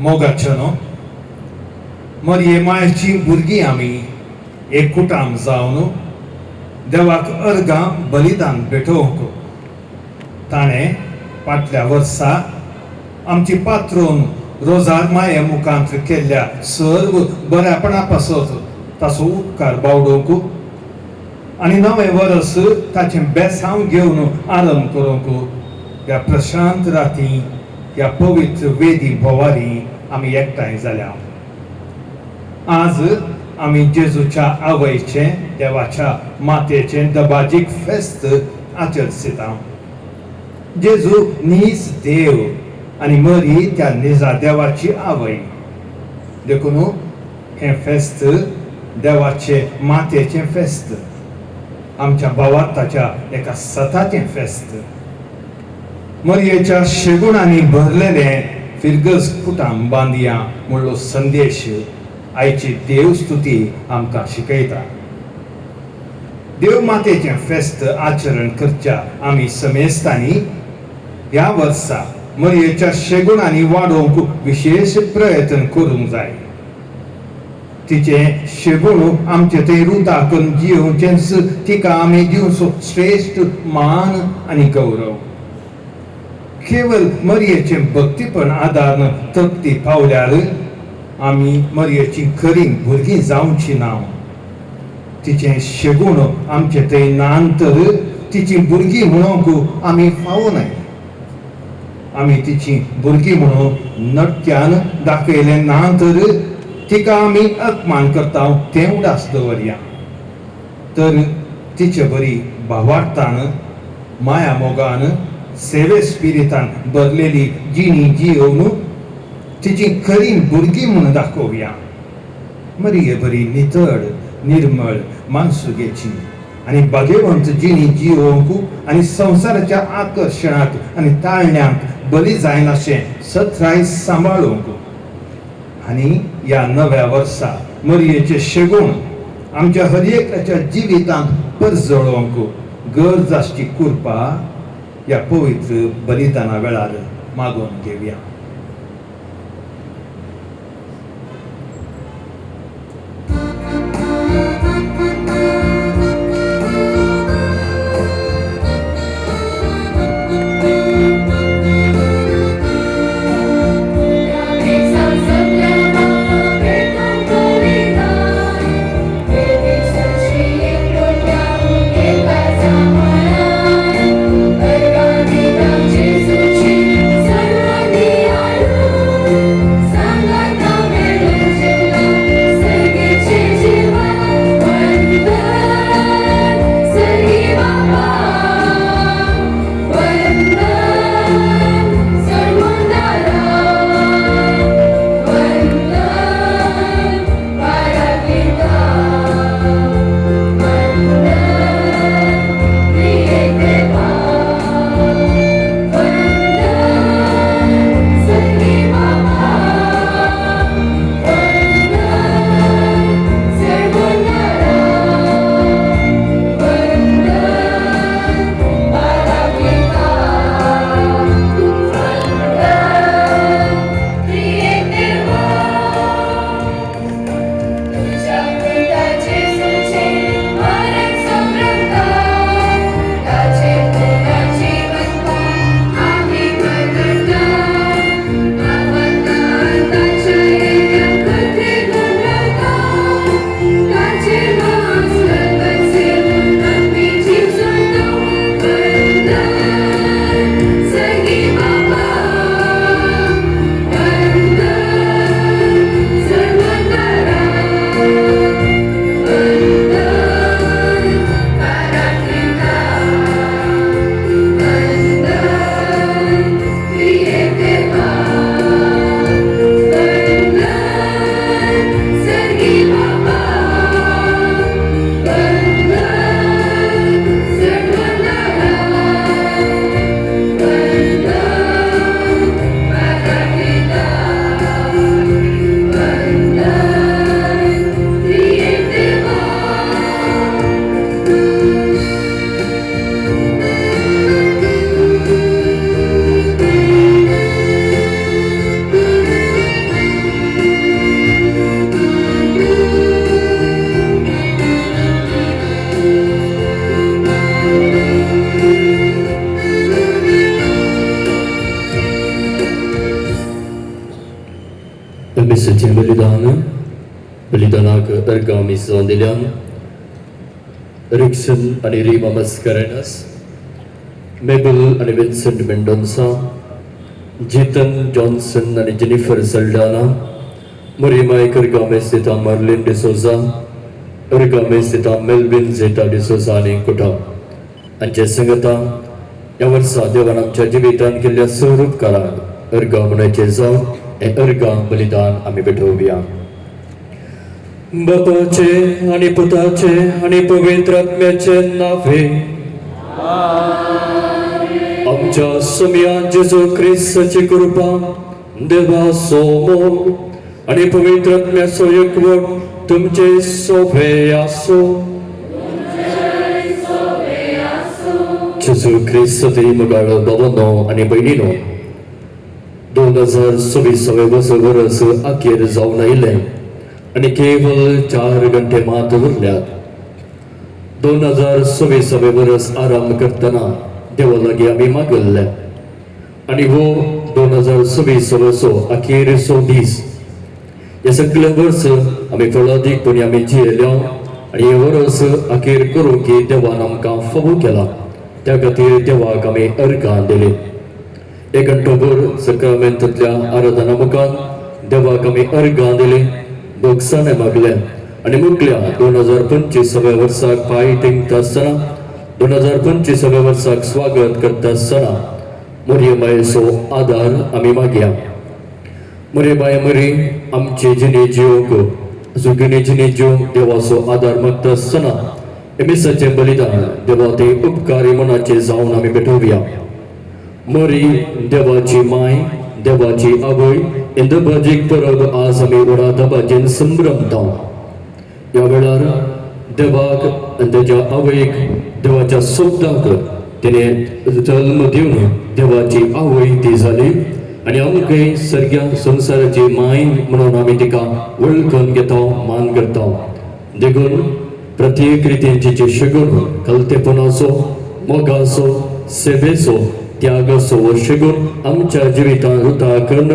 मोगाचें न्हू, मरये मायची भुरगीं आमी एक कुटाम जावन देवाक अर्गां बलिदान भेटोवंक ताणें फाटल्या वर्सा आमची पात्रोन रोजार माये मुखांत केल्ल्या सर्व बऱ्यापणा पासत ताचो उपकार बावडोवंक आनी नवें वर्स ताचें बेसांव घेवन आरंभ करूंक ह्या प्रशांत राती ह्या पवित्र वेदी भोवारी आमी एकठांय जाल्या. आज आमी जेजूच्या आवयचें देवाच्या मातेचें दबाजीक फेस्त आचरसिता. जेजू नीज देव आनी मरी त्या निजा देवाची आवय, देखून हें फेस्त देवाचे मातेचें फेस्त, आमच्या भावार्थाच्या एका सताचें फेस्त. मरयेच्या शेगुणांनी भरलेलें फिरगज कुटाम बांदया म्हणलो संदेश आयची देवस्तुती आमकां शिकयता. देव मातेचें फेस्त आचरण करच्या आमी समेस्तांनी ह्या वर्सा मरयेच्या शेगुणांनी वाडोवंक विशेश प्रयत्न करूंक जाय. तिचें शेगुण आमचे थंय रुता करून जियोवचेंच तिका आमी दिवचो श्रेश्ठ मान आनी गौरव. केवल मरयेचें भक्तीपण आदार तृप्ती पावल्यार आमी मरयेची खरी भुरगीं जावची ना. तिचें शेगुण आमचे थंय नान तर तिची भुरगीं म्हणूंक आमी फावो न्हय. आमी तिची भुरगीं म्हणून नट्यान दाखयलें ना तर तिका आमी अपमान करता तें उडास दवरया. तर तिचे बरी भावार्थान माया मोगान सेवे स्पिरितान भरलेली जिणी जियोवन तिची खरी भुरगीं म्हूण दाखोवया. मरिये बरी नितळ निर्मळ मानसुगेची आनी भाग्यवंत जिणी जियोवंक आनी संवसाराच्या आकर्शणाक आनी ताळण्यांक बली जायनाशें सत्राय सांबाळूंक आनी ह्या नव्या वर्सा मरयेचे शेगूण आमच्या हर एकल्याच्या जिवितांत परजळोवंक गरज आसची कृपा ह्या पवित्र बलिदाना वेळार मागून घेवया. जेजूची सर्वांनी. बलिदानाक अर्गां मिसां दिल्यान रिक्सन आनी रिमा मस्करेनस, मेबल आनी विन्संट मेंडोन्सा, जितन जॉन्सन आनी जेनिफर सल्डाना, मरिमाय अर्गां दिता मार्लिन डिसोजा, अर्गां दिता मेल्विन झेटा डिसोजा आनी कुटाम हांचे संगता ह्या वर्सा देवान आमच्या जिवितान केल्ल्या सर्व उपकारांक अर्गां म्हणचे जावन हें अर्गां बलिदान आमी भेटोवया. बापाचे आनी पुताचे आनी पवित्र आत्म्याचे नावे. आमच्या सोम्या जेजू क्रिस्ताची कृपा, देवाचो मोग आनी पवित्र आत्म्याचो एकवट तुमचे सोबे आसो. जेजू क्रिस्त मोगाळ बाबांनो आनी भयणीनो, 2026 वर्स वरस अखेर जावन आयलें आनी केवळ 4 घंटे मात उरल्यात. 2026 वर्स आराम करतना देवा लागीं आमी मागल्ले आनी हो 2026 वर्सो अखेरचो दीस. हे सगळे वर्स आमी फळादीकपणी आमी जियेल्या आनी हे वर्स अखेर करूंक की देवान आमकां फावो केला, त्या खातीर देवाक आमी अर्गां दिली. एक घंटोभर सक्रामेंतांतल्या आराधना मुखार देवाक आमी अर्गां दिली, भोगसाणे मागलें आनी मुखल्या 2025 वर्साक पांय तेंकता आसतना, 2025 वर्साक स्वागत करता आसतना मरियमायेचो आदार आमी मागया. मरियमाय मरी आमचे जिणे जिवंक जुगिणे जिणे जिवंक देवाचो आदार मागता आसतना मिसाचें बलिदान देवा ते उपकारी मनाचे जावन आमी भेटोवया. मरी देवाची माय, देवाची आवय, इंदबाजीक परब आज आमी व्हडा दबाजेन संभ्रमता. ह्या वेळार देवाक आनी तेच्या आवयक, देवाच्या सोबदाक तिणें जल्म दिवन देवाची आवय ती जाली आनी आमकां सगळ्या संवसाराची माय म्हणून आमी तिका वळखून घेता, मान करता. देखून प्रत्येक रितीन तिचे शगुन कलतेपणाचो, मोगाचो, सेवेचो, त्यागाचो हो शगुन आमच्या जिवितांत रुता करून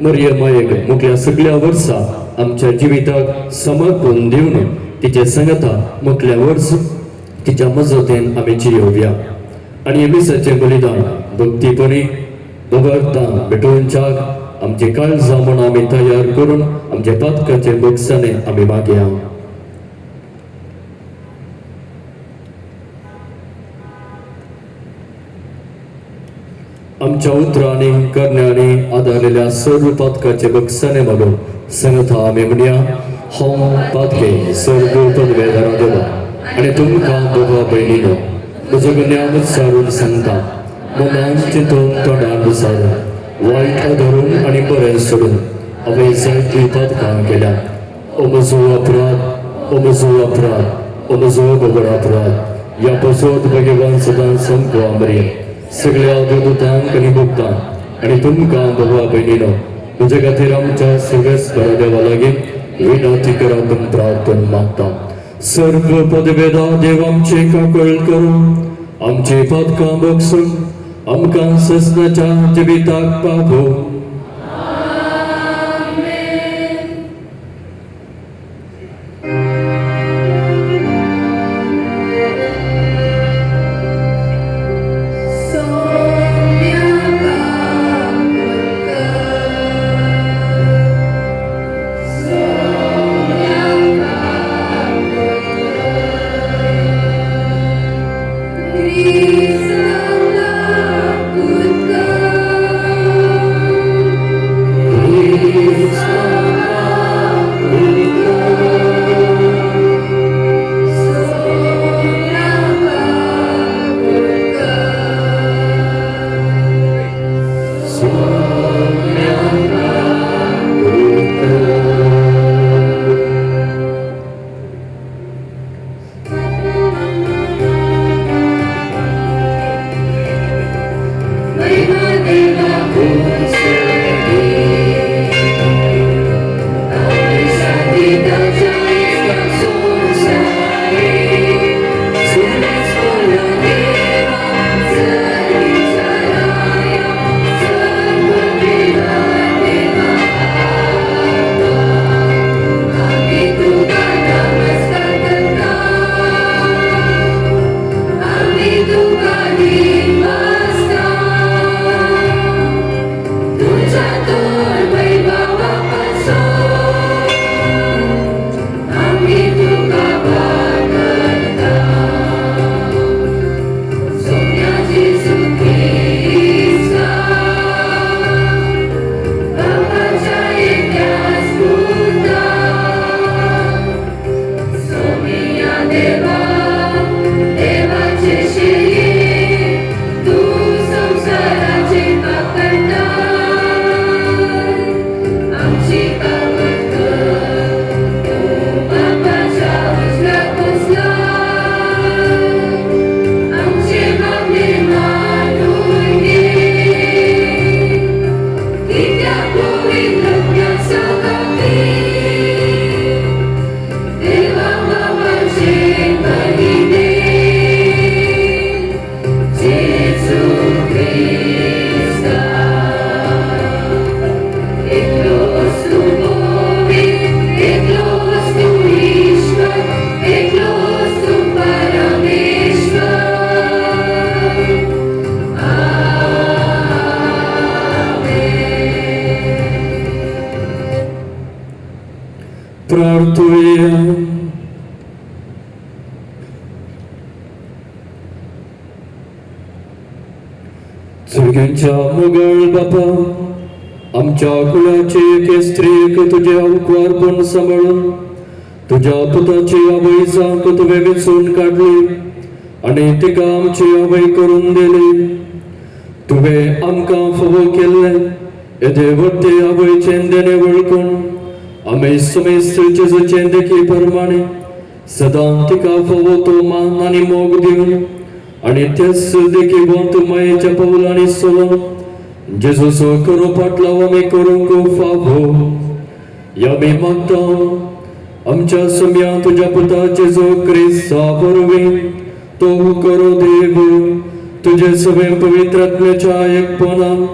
मरिय मायेक मुखल्या सगळ्या वर्सा आमच्या जिविताक समर्पण दिवन तिचे संगता मुखल्या वर्स तिच्या मजतीन आमी जियोवया आनी मिसाचें बलिदान भक्तीपणी भगवतान भेटोवच्याक आमचे काळजां म्हूण आमी तयार करून आमचे पातकाचे भोगसाणे आमी मागया. आमच्या उतरांनी करण्यांनी आदारलेल्या सर्व पातकाचे भोगसाणे मागून संगता आमी म्हणया, हांव पातके सर्व पदवेदारा देवा आनी तुमकां बाबा भयणीनो म्हजो गुन्यांव सारून सांगता, मनान चिंतून तोंडान विचारून वायट धरून आनी बरें सोडून हांवें जायतीं पातकां केल्या. ओ म्हजो अपराध, ओ म्हजो अपराध, ओ म्हजो गोबर अपराध. ह्या पसोत भगवान सदां सामको आमरे सगळ्या देवदूतांक आनी भक्तांक आनी तुमकां बाबा भयणीनो म्हज्या खातीर आमच्या सगळ्याच बऱ्या देवा लागीं विनंती करात प्रार्थना मागता. सर्व पदवेदा देव आमचे काकळ करूं, आमचे पातकां बक्षून आमकां ससनाच्या जिविताक पावोवं. चुरग्यांच्या मोगळ बापा, आमच्या कुळाचे एके स्त्रीक तुजें अवकवारपण सांबाळून तुज्या पुताची आवय जावंक तुवें वेंचून काडली आनी तिका आमची आवय करून दिली. तुवें आमकां फावो केल्लें येदे व्हडले आवयचें देणें वळखून आमी समेस्त जेजूचे देखी प्रमाणे सदां तिका फावो तो मान आनी मोग दिवन आनी तेच देखी मायेच्या पावलांनी चलोवन जेजूचो खरो पाटलाव आमी करूंक फावो ह्या आमी मागता आमच्या सम्या तुज्या पुता जेजू क्रिस्ता वरवीं. तो करो देव तुजे सगळे पवित्र आत्म्याच्या एकपणान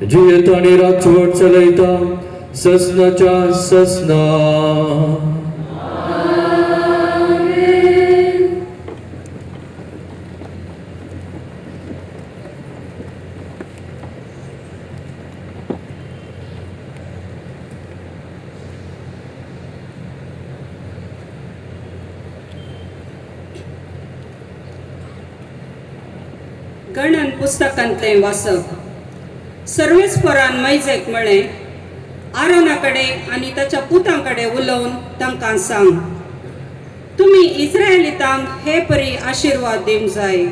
जियेता आनी रातवट चलयता ससनाच्या ससना. गणन पुस्तकांतलें वाचप. सर्वेस्परान मैजेक म्हळें, आरोना कडेन आनी ताच्या पुतां कडेन उलोवन तांकां सांग, तुमी इस्रायलितांक हे परी आशिर्वाद दिवंक जाय.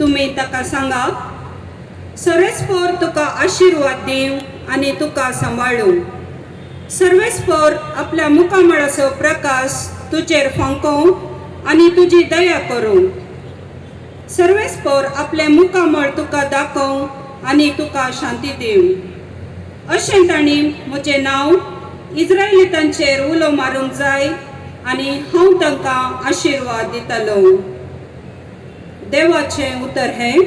तुमी ताका सांगा, सर्वेस्पर तुका आशिर्वाद दिवं आनी तुका सांबाळूं. सर्वेस्पर आपल्या मुखामळाचो प्रकाश तुजेर फांकोवं आनी तुजी दया करूं. सर्वेस्पर आपलें मुखामळ तुका दाखोवं आनी तुका शांती दिवं. अशें तांणी म्हजें नांव इस्रायलितांचेर उलो मारूंक जाय आनी हांव तांकां आशिर्वाद दितलो. देवाचें उतर हें.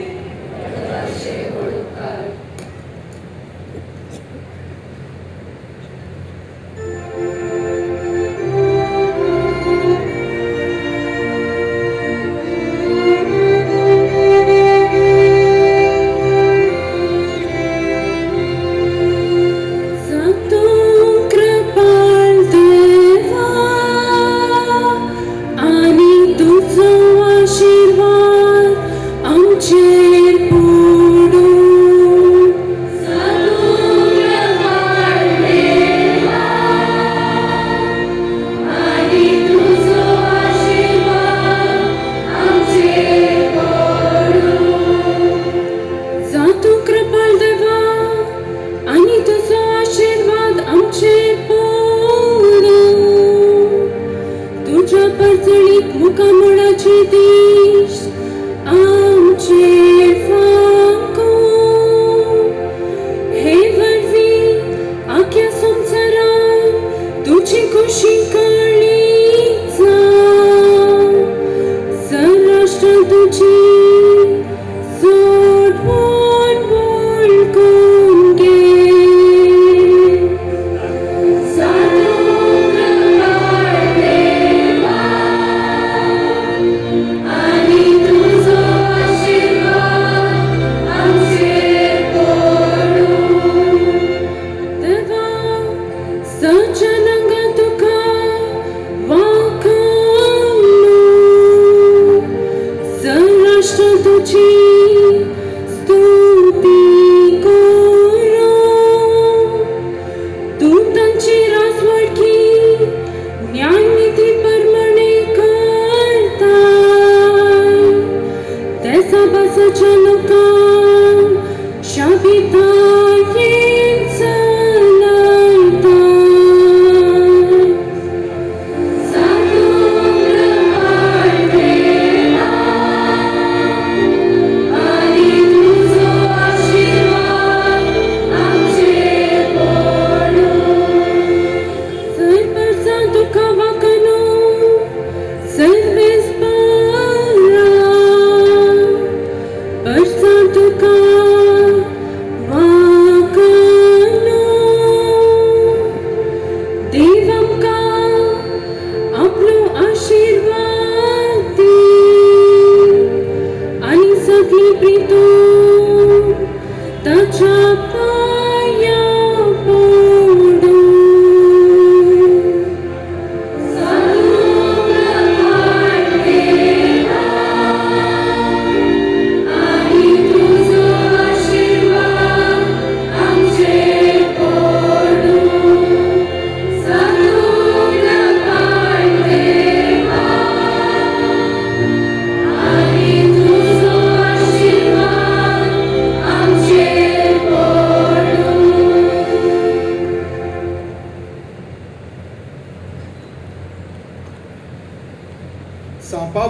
तूं कृपाळ देवा आनी तुजो आशिर्वाद आमचेर पडूं.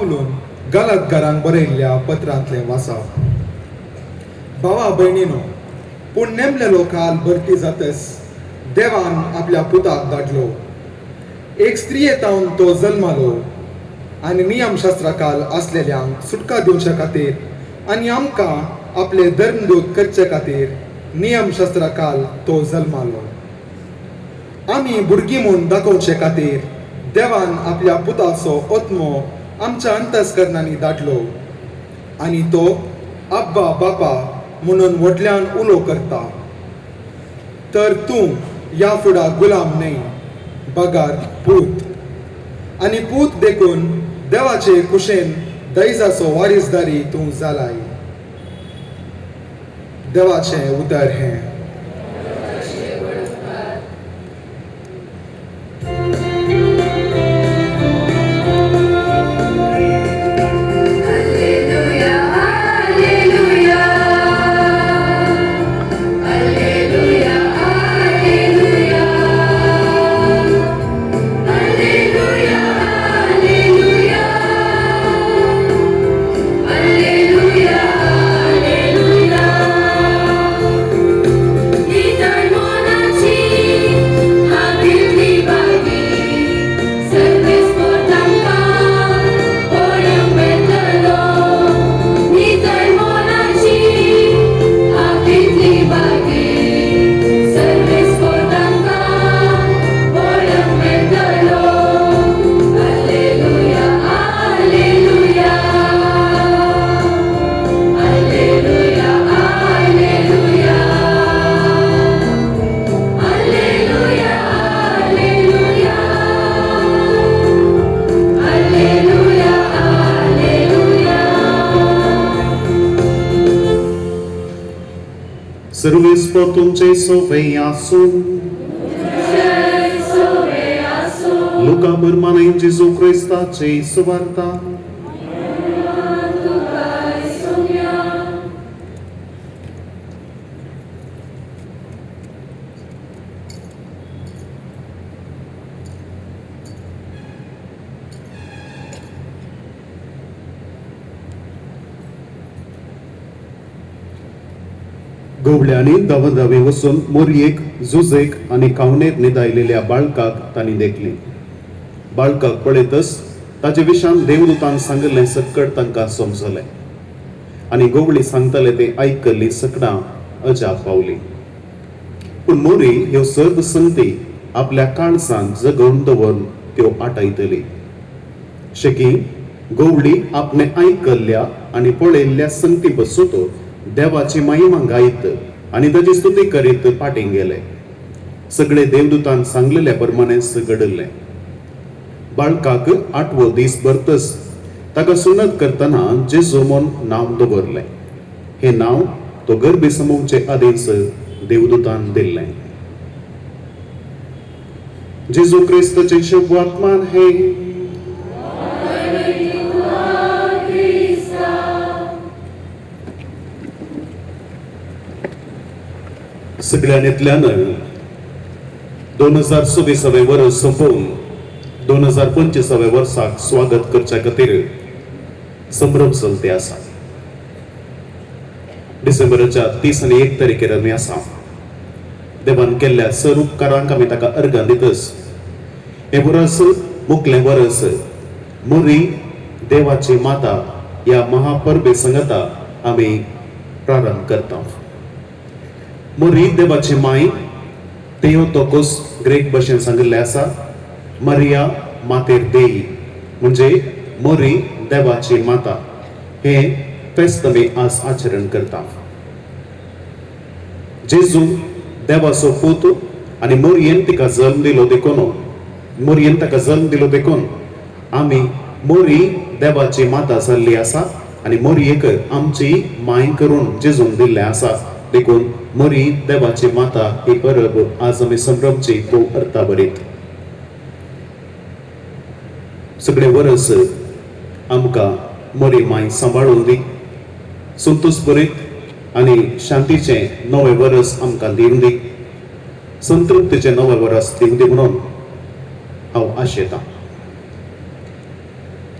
पावलून गलातकारांक बरयल्ल्या पत्रांतलें वाचप. भावा भयणीनो, पूण नेमलेलो काल भरती जातस देवान आपल्या पुताक धाडलो. एक स्त्रिये तावन तो जल्मालो आनी नियमशास्त्रा काल आसलेल्यांक सुटका दिवच्या खातीर आनी आमकां आपले धर्मदूत करचे खातीर नियमशास्त्रा काल तो जल्मालो. आमी भुरगीं म्हूण दाखोवचे खातीर देवान आपल्या पुताचो आत्मो आमच्या अंतस्करणांनी धाडलो आनी तो अब्बा बापा म्हणून व्हडल्यान उलो करता. तर तूं ह्या फुडा गुलाम न्हय बगार पूत, आनी पूत देखून देवाचे कुशेन दैजाचो वारीसदारी तूं जालाय. देवाचें उतर हें. सर्वेस्पर तुमचे सोवे आसूं. लुका बरमाने जेजू क्रिस्ताचे सुवार्ता. गवळ्यांनी धांवन वचून मोरयेक, जुजेक आनी कावणेर न्हिदायलेल्या बाळकाक तांणी देखली. बाळकाक पळयतच ताजे विशान देवदूतान सांगिल्लें सक्कड तांकां समजलें आनी गवळी सांगताले ते आयकल्ली सकडां अजाप पावली. पूण मोरी ह्यो सर्व संगती आपल्या काळजान जगोवन दवरून त्यो आटायतली. शेकी गवळी आपणे आयकल्ल्या आनी पळयल्ल्या संगती बसून देवाची महिमा गायत आनी ताची स्तुती करीत पाटीं गेले. सगळे देवदूतान सांगलेल्या प्रमाणें घडले. बाळकाक आठवो दीस भरतच ताका सुनत करतना जेजू म्हूण नांव दवरलें. हें नांव तो गर्भी समोवचे आदींच देवदूतान दिल्लें. जेजू क्रिस्ताचें शुभ आत्मान हे. सगळ्यांतल्यान 2026 वर्स सोंपोवन 2025 वर्साक स्वागत करच्या खातीर संभ्रम चलते आसा. डिसेंबराच्या 30 आनी 1 तारखेर आमी आसा. देवान केल्ल्या सर उपकारांक आमी ताका अर्गां दितच. हें वर्स मुकलें वर्स मोरी देवाची माता ह्या महापरबे संगता आमी प्रारंभ करता. मोरी देवाची माय तेओतोकोस ग्रीक भाशेन सांगिल्लें आसा. मरिया मातेर देई म्हणजे मोरी देवाची माता हें फेस्त आमी आज आचरण करता. जेजू देवाचो पूत आनी मोरयेन तिका जल्म दिलो देखून मोरयेन ताका जल्म दिलो देखून आमी मोरी देवाची माता जाल्ली आसा आनी मोरयेक आमची माय करून जेजून दिल्लें आसा. देखून मोरी देवाची माता ही परब आज आमी संभ्रमची भोव अर्था बरीत. सगळे वरस आमकां मोरी माय सांबाळून दी, संतोष बरीत आनी शांतीचें नवें वरस आमकां दिवन दी, संतृप्तीचें नवें वरस दिवन दी म्हणून हांव आशेतां.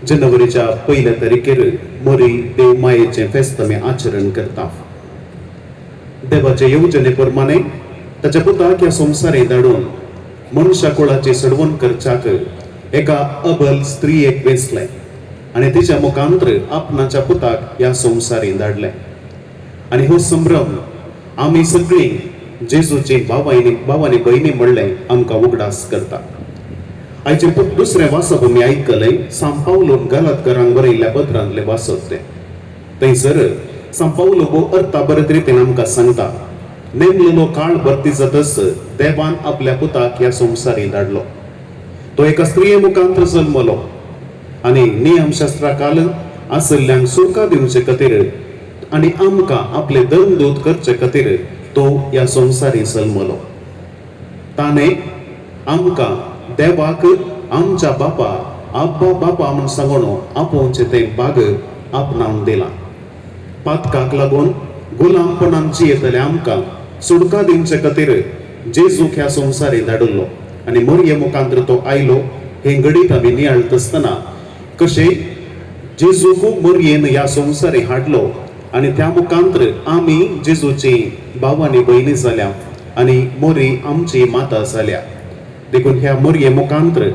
जनवरीच्या पयल्या तारखेर मोरी देवमायेचें फेस्त आमी आचरण करता. देवाचे येवजणे प्रमाणे ताच्या पुताक ह्या संवसारे धाडून मनशा कुळाची सडवण करच्याक एका अबल स्त्रियेक वेंचलें आनी तिच्या मुखांतर आपणाच्या पुताक ह्या संवसारी धाडलें. आनी हो संभ्रम आमी सगळीं जेजूची भावांनी भयणी म्हणलें आमकां उगडास करता. आयचें दुसरें वाचप आमी आयकलें सांपावलोन गलातकारांक बरयल्ल्या पत्रांतलें वाचप तें. थंयसर सांपावलो भोव अर्था बरे रितीन आमकां सांगता, नेमलेलो काळ भरती जातच देवान आपल्या पुताक ह्या संवसारी धाडलो. तो एका स्त्रिये मुखांत जल्मलो आनी नियमशास्त्रा काल आशिल्ल्यांक सुरका दिवचे खातीर आनी आमकां आपले धर्मदूत करचे खातीर तो ह्या संवसारी जल्मलो. ताणें आमकां देवाक आमच्या बापा आब्बा बापा म्हूण सांगून आपोवचें तें बाग आपणावन दिलां. पातकाक लागून गुलामपणान जियेतले आमकां सुटका दिवचे खातीर जेजूक ह्या संवसारी धाडिल्लो आनी मोरये मुखांतर तो आयलो. हें घडीत आमी नियाळत आसतना कशें जेजूक मोरयेन ह्या संवसारी हाडलो आनी त्या मुखांतर आमी जेजूची भाव आनी भयणी जाल्या आनी मोरी आमची माता जाल्या. देखून ह्या मोरये मुखांतर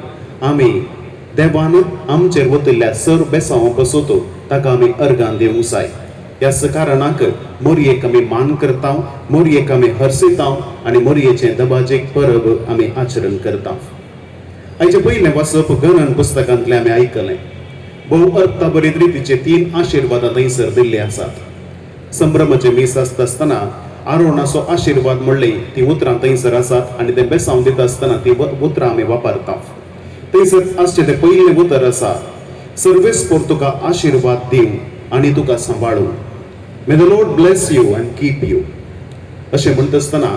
आमी देवान आमचेर वतिल्ल्या सर बेसांव पसून ताका आमी अर्गां दिवंक जाय. ह्याच कारणाक मोरयेक आमी मान करता, मोरयेक आमी हर्सिता आनी मोरयेचें दबाजीक परब आमी आचरण करता. आयचें पयलें वाचप गणन पुस्तकांतलें आमी आयकलें. भोव अर्थाभरीत रितीचे तीन आशिर्वादां थंयसर दिल्ले आसात. संभ्रमाचें मीस आसता आसतना आरोणाचो आशिर्वाद म्हणले ती उतरां थंयसर आसात आनी तें बेसांव दिता आसतना ती उतरां आमी वापरता. थंयसर आसचें तें पयलें उतर आसा, सर्वेस्पोर तुका आशिर्वाद दिवं आनी तुका सांबाळूं. May the Lord bless you and keep you. अशें म्हणटा आसतना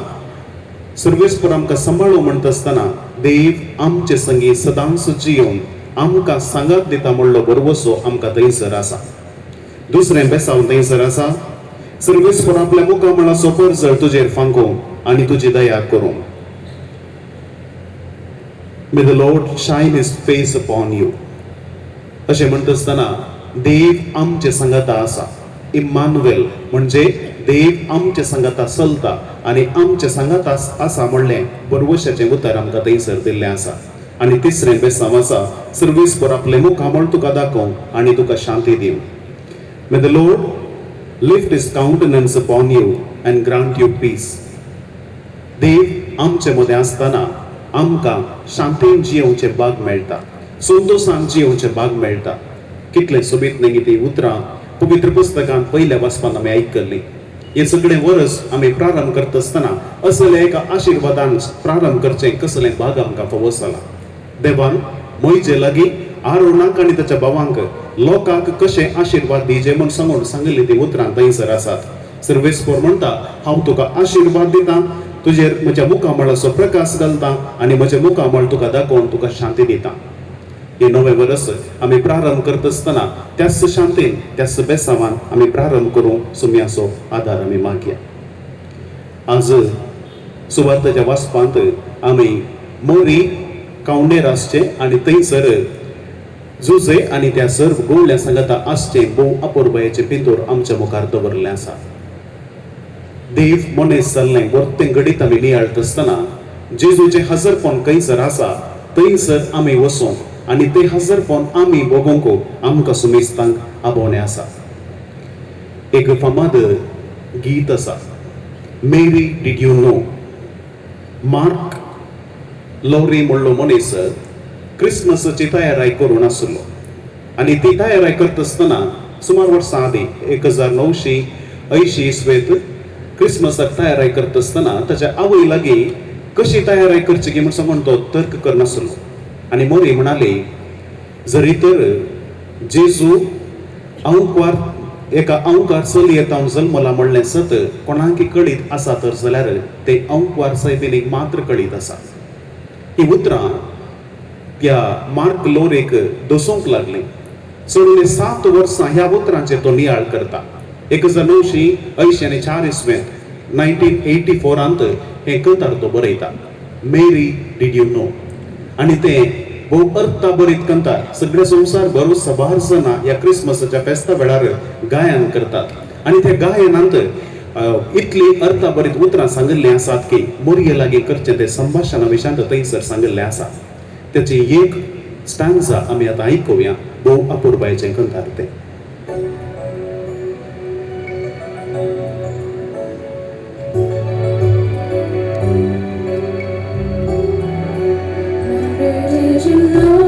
सर्वेस्पोर आमकां सांबाळूं म्हणटा आसतना देव आमचे संगी सदांच जियोवन आमकां सांगात दिता म्हणलो भरवसो आमकां थंयसर आसा. दुसरें बेसांव थंयसर आसा, सर्वेस्पोर आपल्या मुखामळाचो परजळ तुजेर फांकूं आनी तुजी दया करूं. May the Lord shine his face upon you. अशें म्हणटा आसतना देव आमचे सांगाता आसा. इम्मानुएल म्हणजे देव आमचे सांगाता चलता आनी आमचे सांगाता आसा म्हणलें बरवशाचें उतर आमकां थंयसर दिल्लें आसा. आनी तिसरें बेसांव आसा, सर्वेस्पोर आपलें मुखामळ तुका दाखोवं आनी तुका शांती दिवं. May the Lord lift his countenance upon you and grant you peace. देव आमचे मदें आसतना आमकां शांतीन जियेवचें भाग मेळटा, संतोशान जियेवचें भाग मेळटा. कितलें सोबीत न्ही ती उतरां पवित्र पुस्तकांत पयल्या वाचपान आमी आयकल्लीं. हें सगळें वर्स आमी प्रारंभ करता आसतना असल्या एका आशिर्वादान प्रारंभ करचें कसलें भाग आमकां फावो जाला. देवान मोयजे लागीं आरोणाक आनी ताच्या भावांक लोकांक कशें आशिर्वाद दिजे म्हूण सांगून सांगिल्ली ती उतरां थंयसर आसात. सर्वेस्पोर म्हणटा, हांव तुका आशिर्वाद दिता, तुजेर म्हज्या मुखामळाचो प्रकाश घालता आनी म्हजें मुखामळ तुका दाखोवन तुका शांती दिता. हे नवें वर्स आमी प्रारंभ करता आसतना त्याच शांतीन त्याच बेसावान आमी प्रारंभ करूं सुम्याचो आदार आमी मागया. आज सुवार्ताच्या वाचपांत आमी मोरी कावंडेर आसचें आनी थंयसर जुजे आनी त्या सर्व गोवल्या सांगाता आसचें भोव अपुरबायेचें पिंतूर आमच्या मुखार दवरलें आसा. देव मनीस जाल्लें वर्तें घडीत आमी नियाळत आसतना जेजूचें हजरपण खंयसर आसा थंयसर आमी वचूंक आनी तें हजरपण आमी भोगोवंक आमकां सुमेस्तांक आपोवणें आसा. एक फामाद गीत आसा, Mary did you know. Mark Lowry म्हणलो मनीस क्रिसमसाची तयाराय करून आसलो आनी ती तयाराय करता आसतना सुमार वर्सां आदीं 1980 इसवेंत क्रिसमसाक तयाराय करता आसतना ताच्या आवय लागीं कशी तयाराय करची की म्हूण सांगून तो तर्क करनासलो. आनी मोरी म्हणाली, जरी तर जेजू अंकवार एका अंकार चलयेत हांव जल्मला म्हणलें सत कोणाकी कळीत आसा तर जाल्यार ते अंकवार सायबिनीक मात्र कळीत आसा. ही उतरां त्या मार्क लोरेक दसूंक लागली. चड 7 वर्सां ह्या उतरांचेर तो नियाळ करता. 1984 इसवेंत 1984 हें कथार तो बरयता, मेरी did you know. आनी तें भोव अर्थाभरीत कंतार सगळे संवसार भर सबार जाणां ह्या क्रिसमसाच्या फेस्ता वेळार गायन करतात आनी त्या गायनांत इतली अर्थाभरीत उतरां सांगिल्लीं आसात की मोरये लागीं करचें तें संभाशणा विशयांत थंयसर सांगिल्लें आसा. त्याची एक स्टांजा आमी आतां आयकुया. भोव अपुरबायेचें कंतार तें. Did you know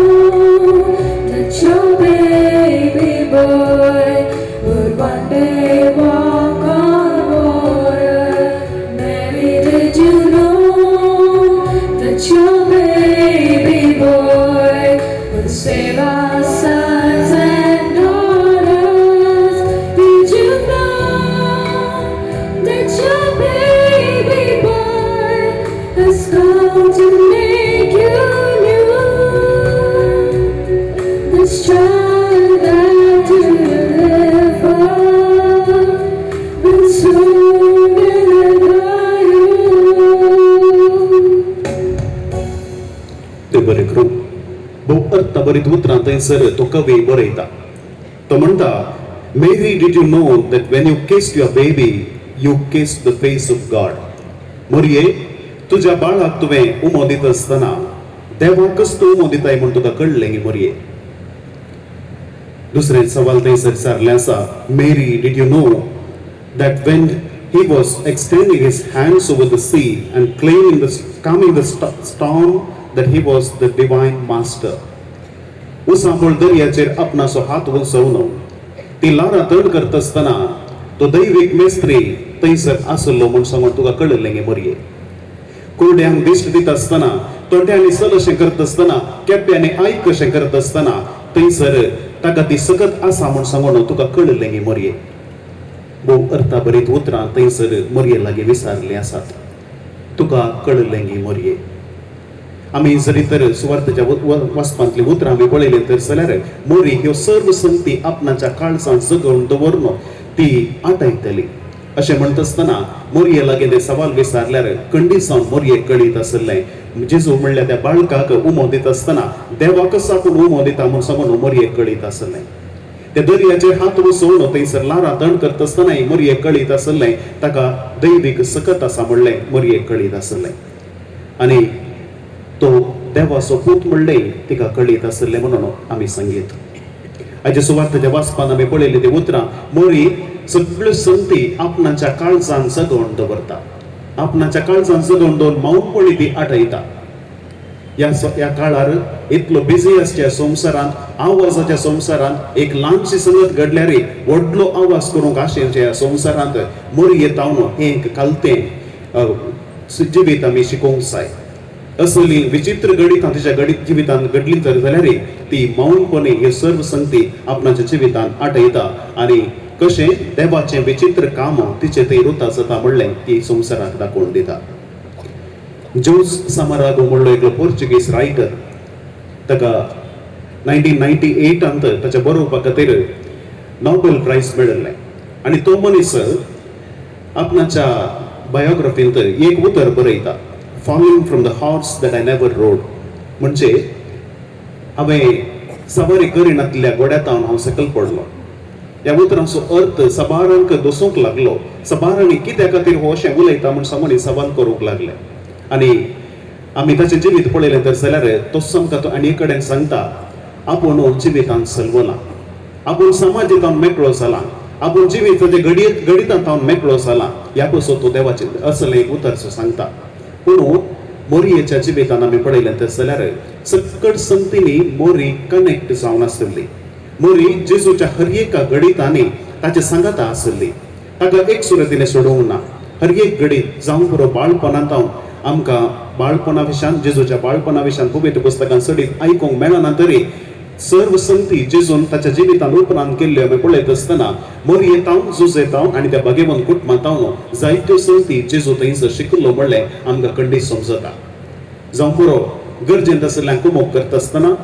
that your baby boy would one day walk on water? Mary, did you know that your baby boy would save our sons and daughters? Did you know that your baby boy has come to make you new? This child that you deliver will soon deliver you. ते बरें करूं. भोव अर्थाभरीत उतरां थंयसर तो कवी बरयता. तो म्हणटा, Mary, did you know that when you kissed your baby you kissed the face of God? मोरये, तुज्या बाळाक तुवें उमो दिता आसतना देवाकच तूं उमो दिताय म्हूण तुका कळ्ळें गे मोरये? दुसरें सवाल थंयसर विचारलें आसा, Mary, did you know that when he was extending his hands over the sea and claiming the calming the storm that he was the divine master? उसांबळ दर्याचेर आपणाचो हात वसोवन ती ल्हारां तड करता आसतना तो दैवीक मेस्त्री थंयसर आसलो म्हूण सांगून तुका कळिल्लें गे मोरये? कुरड्यांक दिश्ट दिता आसतना, तोट्यांनी चल अशें करता आसतना, केप्यांनी आयक अशें करता आसतना थंयसर ताका ती सकत आसा म्हूण सांगून तुका कळिल्लें गे मोरये? भोव अर्थाभरीत उतरां थंयसर मोरये लागीं विचारलीं आसात. तुका कळिल्लें गे मोरये? आमी जरी तर सुवार्थाच्या वाचपांतलीं उतरां आमी पळयलीं तर जाल्यार मोरी ह्यो सर्व संगती आपणाच्या काळजांत जगोवन दवरून ती आटायतली. अशें म्हणटा आसतना मोरये लागीं तें सवाल विचारल्यार खंडीत जावन मोरये कळीत आशिल्लें जेजू म्हणल्यार त्या बाळकाक उमो दिता आसतना देवाकच आपूण उमो दिता म्हूण सांगून मोरये कळीत आशिल्लें. त्या दर्याचेर हात वसोवन थंयसर ल्हारां दंड करता आसतनाय मोरये कळीत आशिल्लें ताका दैवीक सकत आसा म्हणलें मोरये कळीत आशिल्लें आनी तो देवाचो पूत म्हणलें तिका कळीत आशिल्लें म्हणून आमी सांगीत. आयच्या सुवार्थाच्या वाचपान आमी पळयली ती उतरां मोरी सगळ्यो संती आपणाच्या काळजान जगोवन दवरता, आपणाच्या काळजान जगोवन दवरून मौनपणी ती आठयता. ह्या काळार इतलो बिजी आसच्या संवसारांत, आवाजाच्या संवसारांत एक ल्हानशी संगत घडल्यार व्हडलो आवाज करूंक आशेच्या संवसारांत मोरये तावन हें एक खालतें जिवीत आमी शिकोवंक जाय. असली विचित्र घडितां तिच्या घडीत जिवितांत घडली तर जाल्यार ती मौनपणे हे सर्व संगती आपणाच्या जिवितांत आठयता आनी कशें देवाचें विचित्र काम तिचें थंय रुता जाता म्हणलें ती संवसाराक दाखोवन दिता. जोस सामरागो म्हणलो एकलो पोर्चुगीज रायटर, ताका 1998 ताच्या बरोवपा खातीर नोबेल प्रायज मेळिल्लें आनी तो मनीस आपणाच्या बायोग्राफींत एक उतर बरयता, falling from the horse that I never rode. म्हणजे हांवें सवारी करिनातल्या घोड्यातावन हांव सकयल पडलो. ह्या उतरांचो अर्थ सबारांक दसूंक लागलो. सबारांनी कित्या खातीर हो अशें उलयता म्हूण सांगून सवाल करूंक लागले आनी आमी ताचें जिवीत पळयलें तर जाल्यार तो आमकां तो आनी एक कडेन सांगता आपूण जिवितांत सलवला, आपूण समाजीतान मेकळो जाला, आपूण जिवीत ताचे घडयेत घडितांत हांव मेकळो जाला, ह्या पसून तो देवाचें असलें एक उतर सांगता. पूण मोरयेच्या जिवितान आमी पळयलें तर जाल्यार सकट संगतींनी मोरी कनेक्ट जावन आशिल्ली. मोरी जेजूच्या हर एका घडितांनी ताचे सांगाता आशिल्ली, ताका एक सुरतीने सोडोवंक ना. हर एक घडीत जावं पुरो बाळपणांत आमकां बाळपणा विशयान जेजूच्या बाळपणा विशयान पवित्र पुस्तकान चडीत आयकूंक मेळना तरी सर्व संगती जेजून ताच्या जिवितान उपरांत केल्ल्यो आमी पळयत आसतना मोरयेतावन जुजेतावन आनी त्या भगेवन कुटुंबांतावन जायत्यो संगती जेजू थंयसर शिकिल्लो म्हणलें आमकां खंडीत समजता. जावं पुरो गरजेंत आशिल्ल्यांक कुमोक करता आसतना,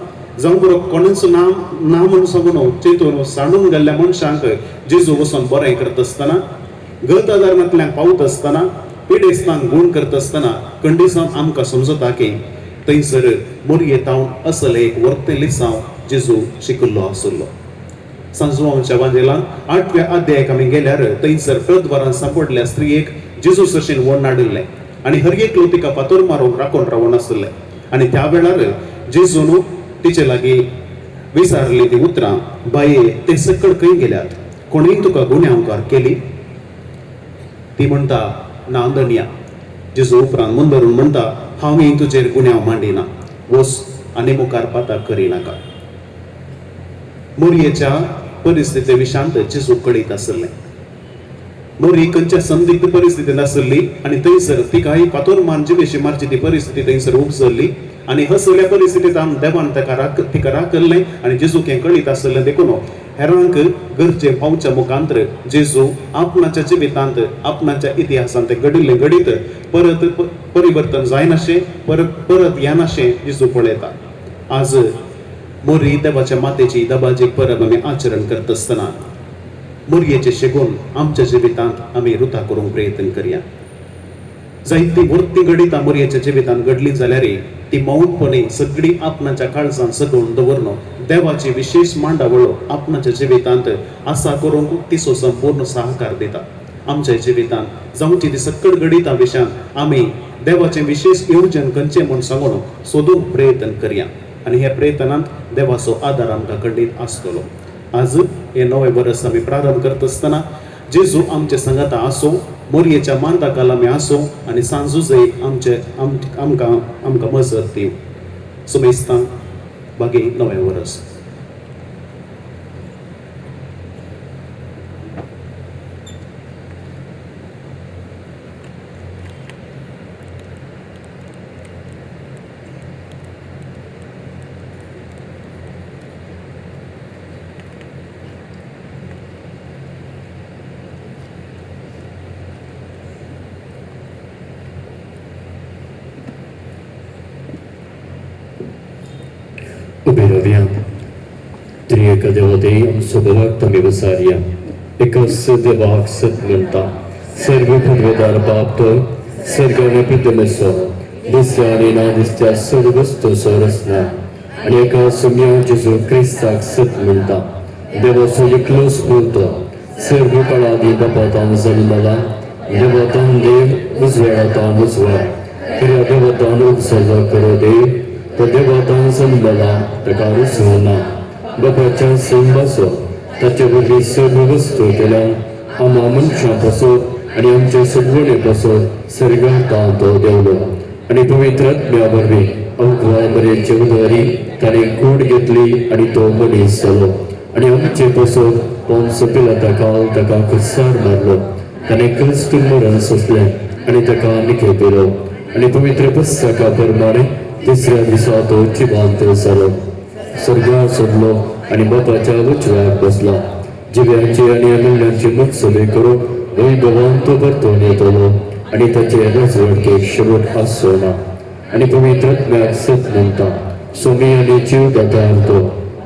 जावं पुरो कोणाचो नाम ना म्हूण सांगून चेतून सांडून गेल्ल्या मनशांक जेजू वचून बरें करता आसतना, गत आदारांतल्यान पावता आसतना, पिडेस्तांक गूण करता आसतना खंडीत आमकां समजता की थंयसर मोरयेतावन असलें एक वर्तें लिसांव जेजू शिकिल्लो आशिल्लो. सांजुआंवच्या वांजेलान 8व्या अध्यायाक आमी गेल्यार थंयसर प्रद्वारान सांपडल्या स्त्रियेक जेजू सरशीन व्हड नाडिल्लें आनी हर एकलो तिका फातर मारूंक राखून रावून आशिल्लें. आनी त्या वेळार जेजून तिचे लागीं विचारली ती उतरां, बाये ते सकळ खंय गेल्यात, कोणूय तुका गुन्यांवकार केली? ती म्हणटा, ना धनया. जेजू उपरांत मुंदरून म्हणटा, हांवूय तुजेर गुन्यांव मांडिना, वच आनी मुखार पाताक करिनाका. मोरयेच्या परिस्थिती विशांत जेजू कळीत आशिल्लें. मोरी खंयच्या संदिग्ध परिस्थितींत आशिल्ली आनी थंयसर तिकाय फातोर मान जिवेशी मारची ती परिस्थिती थंयसर उपजल्ली आनी हसल्या परिस्थितींत आम देवान तिका राखल्लें आनी जेजूक हें कळीत आशिल्लें. देखून हेरांक गरजे पावच्या मुखांतर जेजू आपणाच्या जिवितांत आपणाच्या इतिहासांत घडिल्लें घडीत परत परिवर्तन जायनाशें, परत परत येनाशें जेजू पळयता. आज मोरी देवाच्या मातेची दबाजीक परब आमी आचरण करता आसतना मोरयेचे शेगून आमच्या जिवितांत आमी रुता करूंक प्रयत्न करया. जायती वर्ती घडितां मोरयेच्या जिवितांत घडली जाल्यार ती मौनपणे सगळी आपणाच्या काळजान सगळून दवरनो देवाची विशेष मांडावळो आपणाच्या जिवितांत आसा करूंक तिचो संपूर्ण सहकार दिता. आमच्या जिवितांत जावची ती सकळ घडितां विशयांत आमी देवाचें विशेष येवजण खंयचें म्हूण सांगून सोदूंक प्रयत्न करया आनी ह्या प्रयत्नांत देवाचो आदार आमकां खंडीत आसतलो. आज हे नवें वर्स आमी प्रारंभ करता आसतना जेजू आमचे सांगाता आसूं, मोरयेच्या मांदा काल आमी आसूं आनी सांजुजय आमचे आमकां आमकां मजत दिवं. सुमेस्तां बागी नवें वर्स. उबे रावया. त्रिएक देवते आमचो बळाक आमी वसारया. एकाच देवाक सत म्हणटा, सर्व पुर्वदार बाप तो सर्गाने पितमेसो दिसत्या आनी ना दिसत्या सर्व वस्तूचो रचना आनी एका सुम्या जेजू क्रिस्ताक सत म्हणटा, देवाचो एकलोच पूत सर्व काळादी बापातान जल्मला, देवातान देव उजवाडातान उजवाड, खऱ्या देवतान उपसलो खरो देव, तो देवतान जल्मला ताका रुजवना, बापाच्या सिंबाचो ताचे वरवीं सर्व वस्तू केल्यान आमा मनशां पासत आनी आमचे सगवणे पासत सर्गांत तो देवलो आनी पवित्र आत्म्या वरवीं अवघ्या मरेचे उदारी ताणें कूड घेतली आनी तो मनीस जालो आनी आमचे पासत पोन्स पिलाता काल ताका खुर्सार मारलो, ताणें क्रिस्त मरण सोंसलें आनी ताका निखेपिलो आनी पवित्र पुस्तका प्रमाणे तिसऱ्या दिसा तो जिवांत जालो, स्वर्गार सोडलो आनी बापाच्या उजव्याक बसला, जिव्यांची आनी अमूल्यांची मुत्सवे करून वैभवान तो परतून येतलो आनी ताचे रजवडकेक शेवट आसचो ना. आनी पवित्र आत्म्याक सत म्हणटा, सोमी आनी जीव दातार तो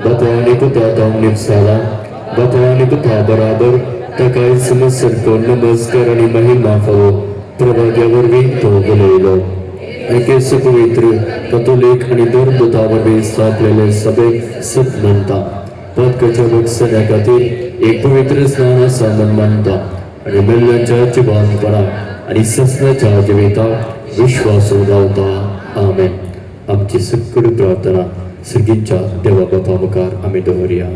बापा आनी पुता तावन निपसाला, बापा आनी पुता बराबर ताकाय समजसारको नमस्कार आनी महिमा फावो प्रभाग्या वरवीं तो उलयलो. एकेच पवित्र कथोलीक आनी धर्मदूता वरवीं स्थापलेले सभेक सत म्हणटा, पदकाच्या बक्षण्या खातीर एक पवित्र स्नान आसा म्हूण मानता आनी मेल्ल्यांच्या जिवानपणा आनी ससनाच्या जिविताक विश्वास रावता. आमेन. आमची सगळी प्रार्थना सगळींच्या देवा बापा मुखार आमी दवरया.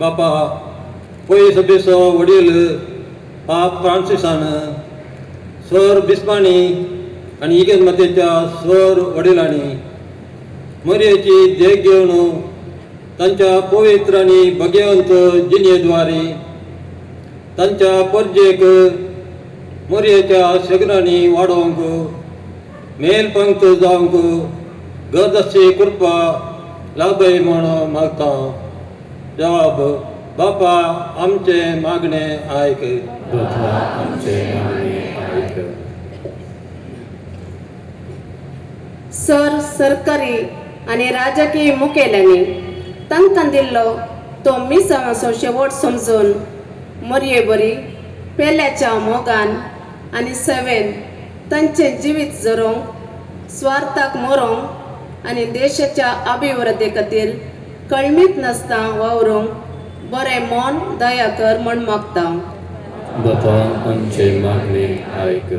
बापा पयस बेसो वडील पाप फ्रांसिसान सर बिस्पांनी आनी इगेज मातेच्या सर वडिलांनी मरयेची देख घेवन तांच्या पवित्र आनी भगेवंत जिणेद्वारे तांच्या परजेक मरयेच्या शेगरांनी वाडोवंक मेल पंक्त जावंक गरज आसची कृपा लाभय म्हूण मागता. जवाब, बापा आमचें मागणें आयक. बापा आमचें मागणें आयक. सर सरकारी आनी राजकीय मुखेल्यांनी तांकां दिल्लो तो मिसांवाचो शेवट समजून मरये बरी पेल्याच्या मोगान आनी सेवेन तांचें जिवीत जरोवंक, स्वार्थाक मरोंक आनी देशाच्या अभिवृद्धी खातीर कळमीत नासता वावरूंक बरें मन दया कर म्हूण मागता. बापा आमचें मागणें आयक.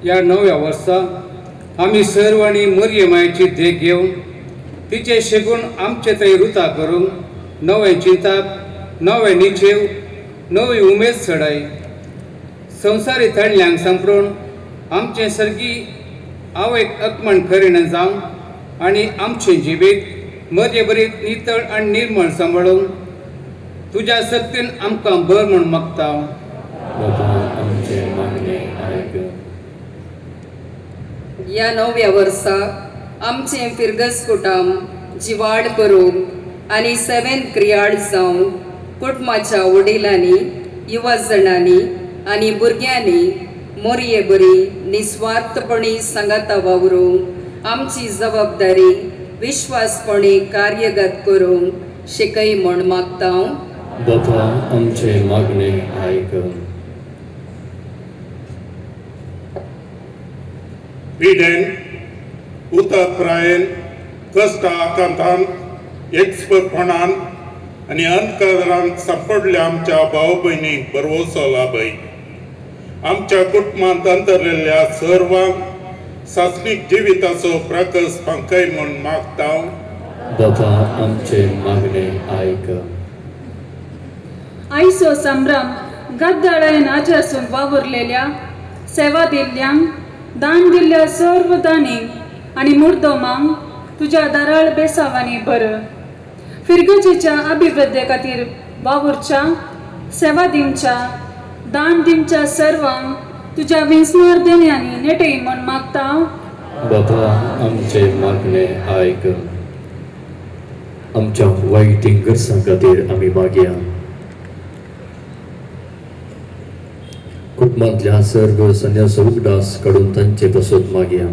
ह्या नव्या वर्सा आमी सर्वांनी मरये मायेची देख घेवन तिचे शेगूण आमचे थंय रुता करूंक नवें चिंताप, नवें निचेव, नवी उमेद चडय. संवसारी थडल्यांक सांपडून आमचें सर्गी आवयक अकमण करिना जावन आनी आमचें जिवीत मरये बरी नितळ आनी निर्मळ सांबाळून तुज्या सक्तीन आमकां बर म्हूण मागता. बापा आमचें मागणें आयक. ह्या नव्या वर्सा आमचें फिरगस कुटाम जिवाळ करूंक आनी सेवेन क्रियाळ जावंक कुटुंबाच्या वडिलांनी, युवा जणांनी आनी भुरग्यांनी मोरये बरी निस्वार्थपणी सांगाता वावरूंक आमची जबाबदारी विश्वासपणी कार्यगत करूंक शिकय म्हूण मागता. बापा आमचें मागणें आयक. पिडेन, उतप्रायेन, कश्ट आकांतान, एक्सपपणान आनी अंतकरान सांपडल्या आमच्या भाव भयणीक भरवंसो लाभय. आमच्या कुटुंबांत अंतरलेल्या सर्वांक सासणीक जिविताचो प्रकस फांकय म्हूण मागता. बापा आमचें मागणें आयक. आयचो संभ्रम गद्दाळायन आजासून वावुरलेल्या, सेवा दिल्ल्यांक, दान दिल्ल्या सर्व दानींक आनी मुर्दोमांक तुज्या दाराळ बेसावांनी भर. फिरगजेच्या अभिवृद्धे खातीर वावुरच्या, सेवा दिवच्या, दान दिवच्या सर्वांक तुज्या विंचणार देण्यांनी नेटय म्हूण मागता. बापा आमचें मागणें आयक. आमच्या वायटीं गरजां खातीर आमी मागया. कुटुंबांतल्या सर्व संन्यासो उगडास काडून तांचे पासत मागया.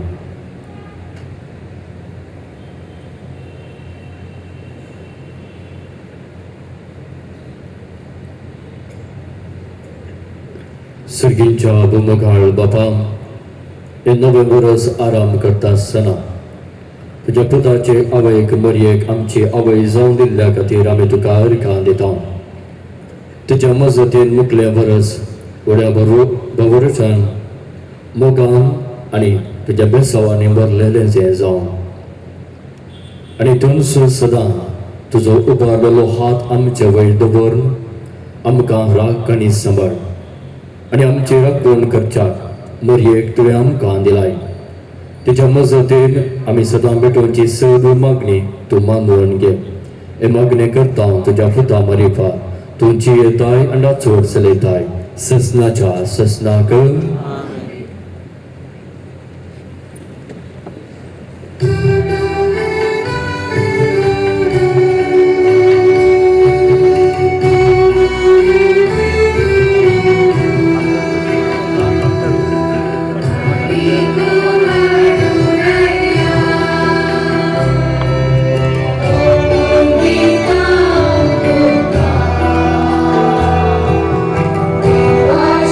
सर्गींच्या बुमगाळ बापा, हे नवें वरस आराम करता आसतना तुज्या पुताचे आवयक मरयेक आमची आवय जावन दिल्ल्या खातीर आमी तुका अर्घां दिता. तुज्या मजतीन मुखलें वरस व्हड्या बरोवच्यान मोगान आनी तुज्या बेसावांनी भरलेलें जें जावं आनी तुमचो सदां तुजो उबारलेलो हात आमचे वयर दवरून आमकां राख आनी सांबाळ आनी आमची राखण करच्याक मरयेक तुवें आमकां दिलाय. तुज्या मजतीन आमी सदां भेटोवची सर्व मागणी तूं मानून घे. हे मागणें करता तुज्या पुता मारिफा तूं जियेताय आनी चड चलयताय ससनाच्या ससनाक.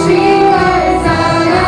Shri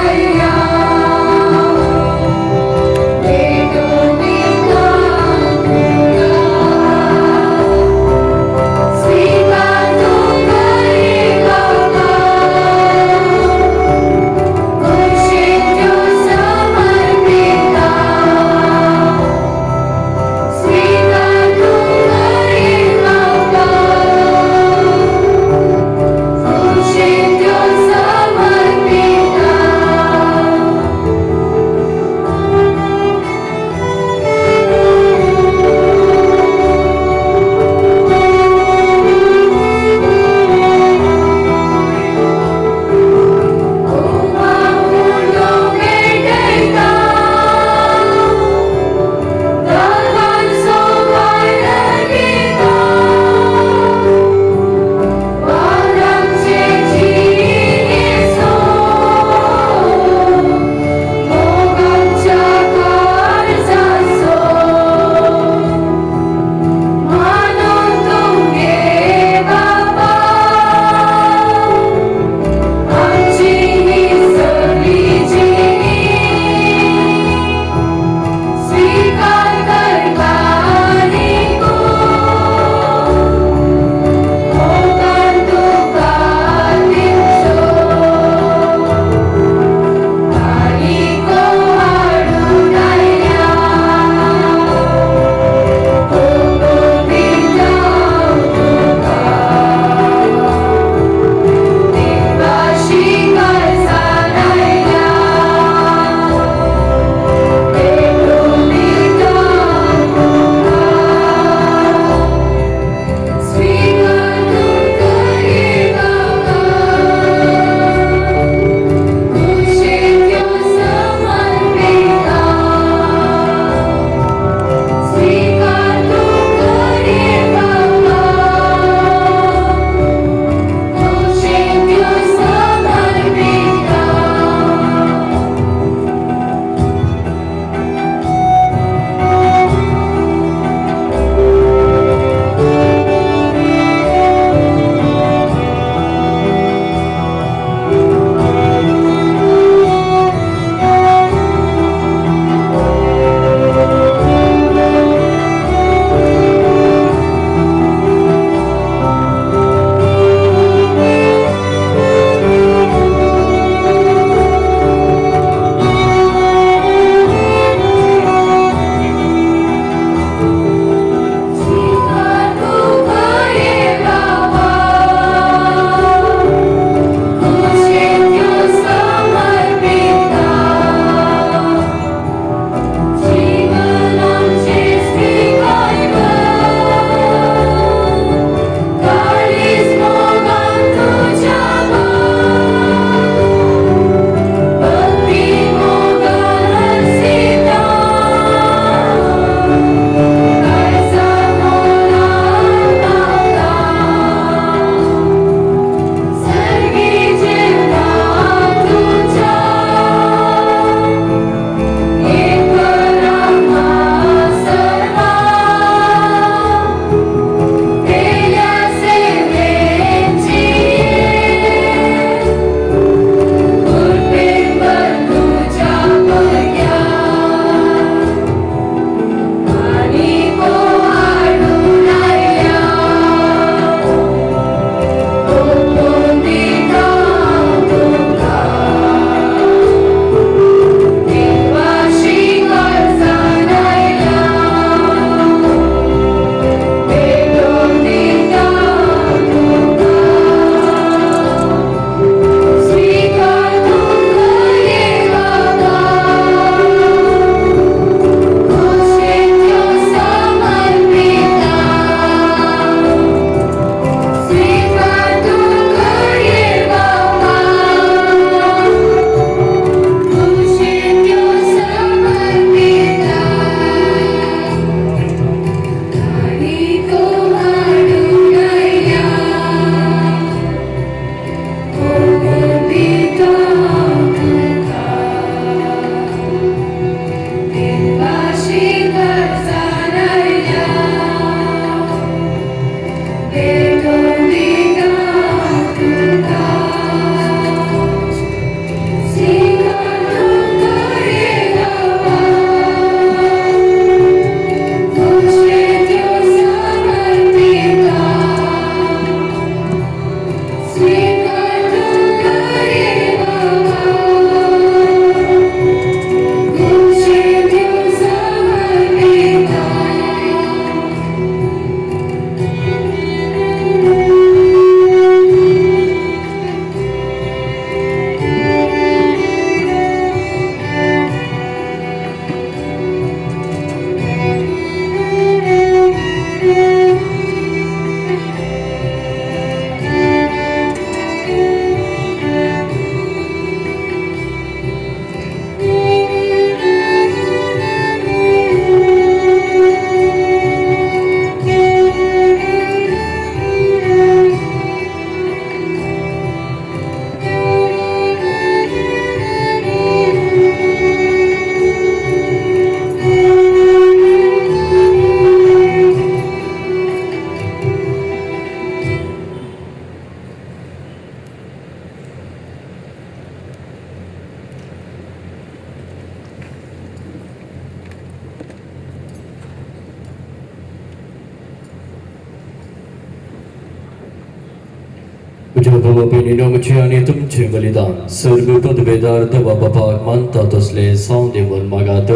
म्हज्या भावा भयणीनो, म्हजें आनी तुमचें बलिदान सर्व पदवेदार देवा बापाक मानता तसलें जावं दी म्हूण मागात.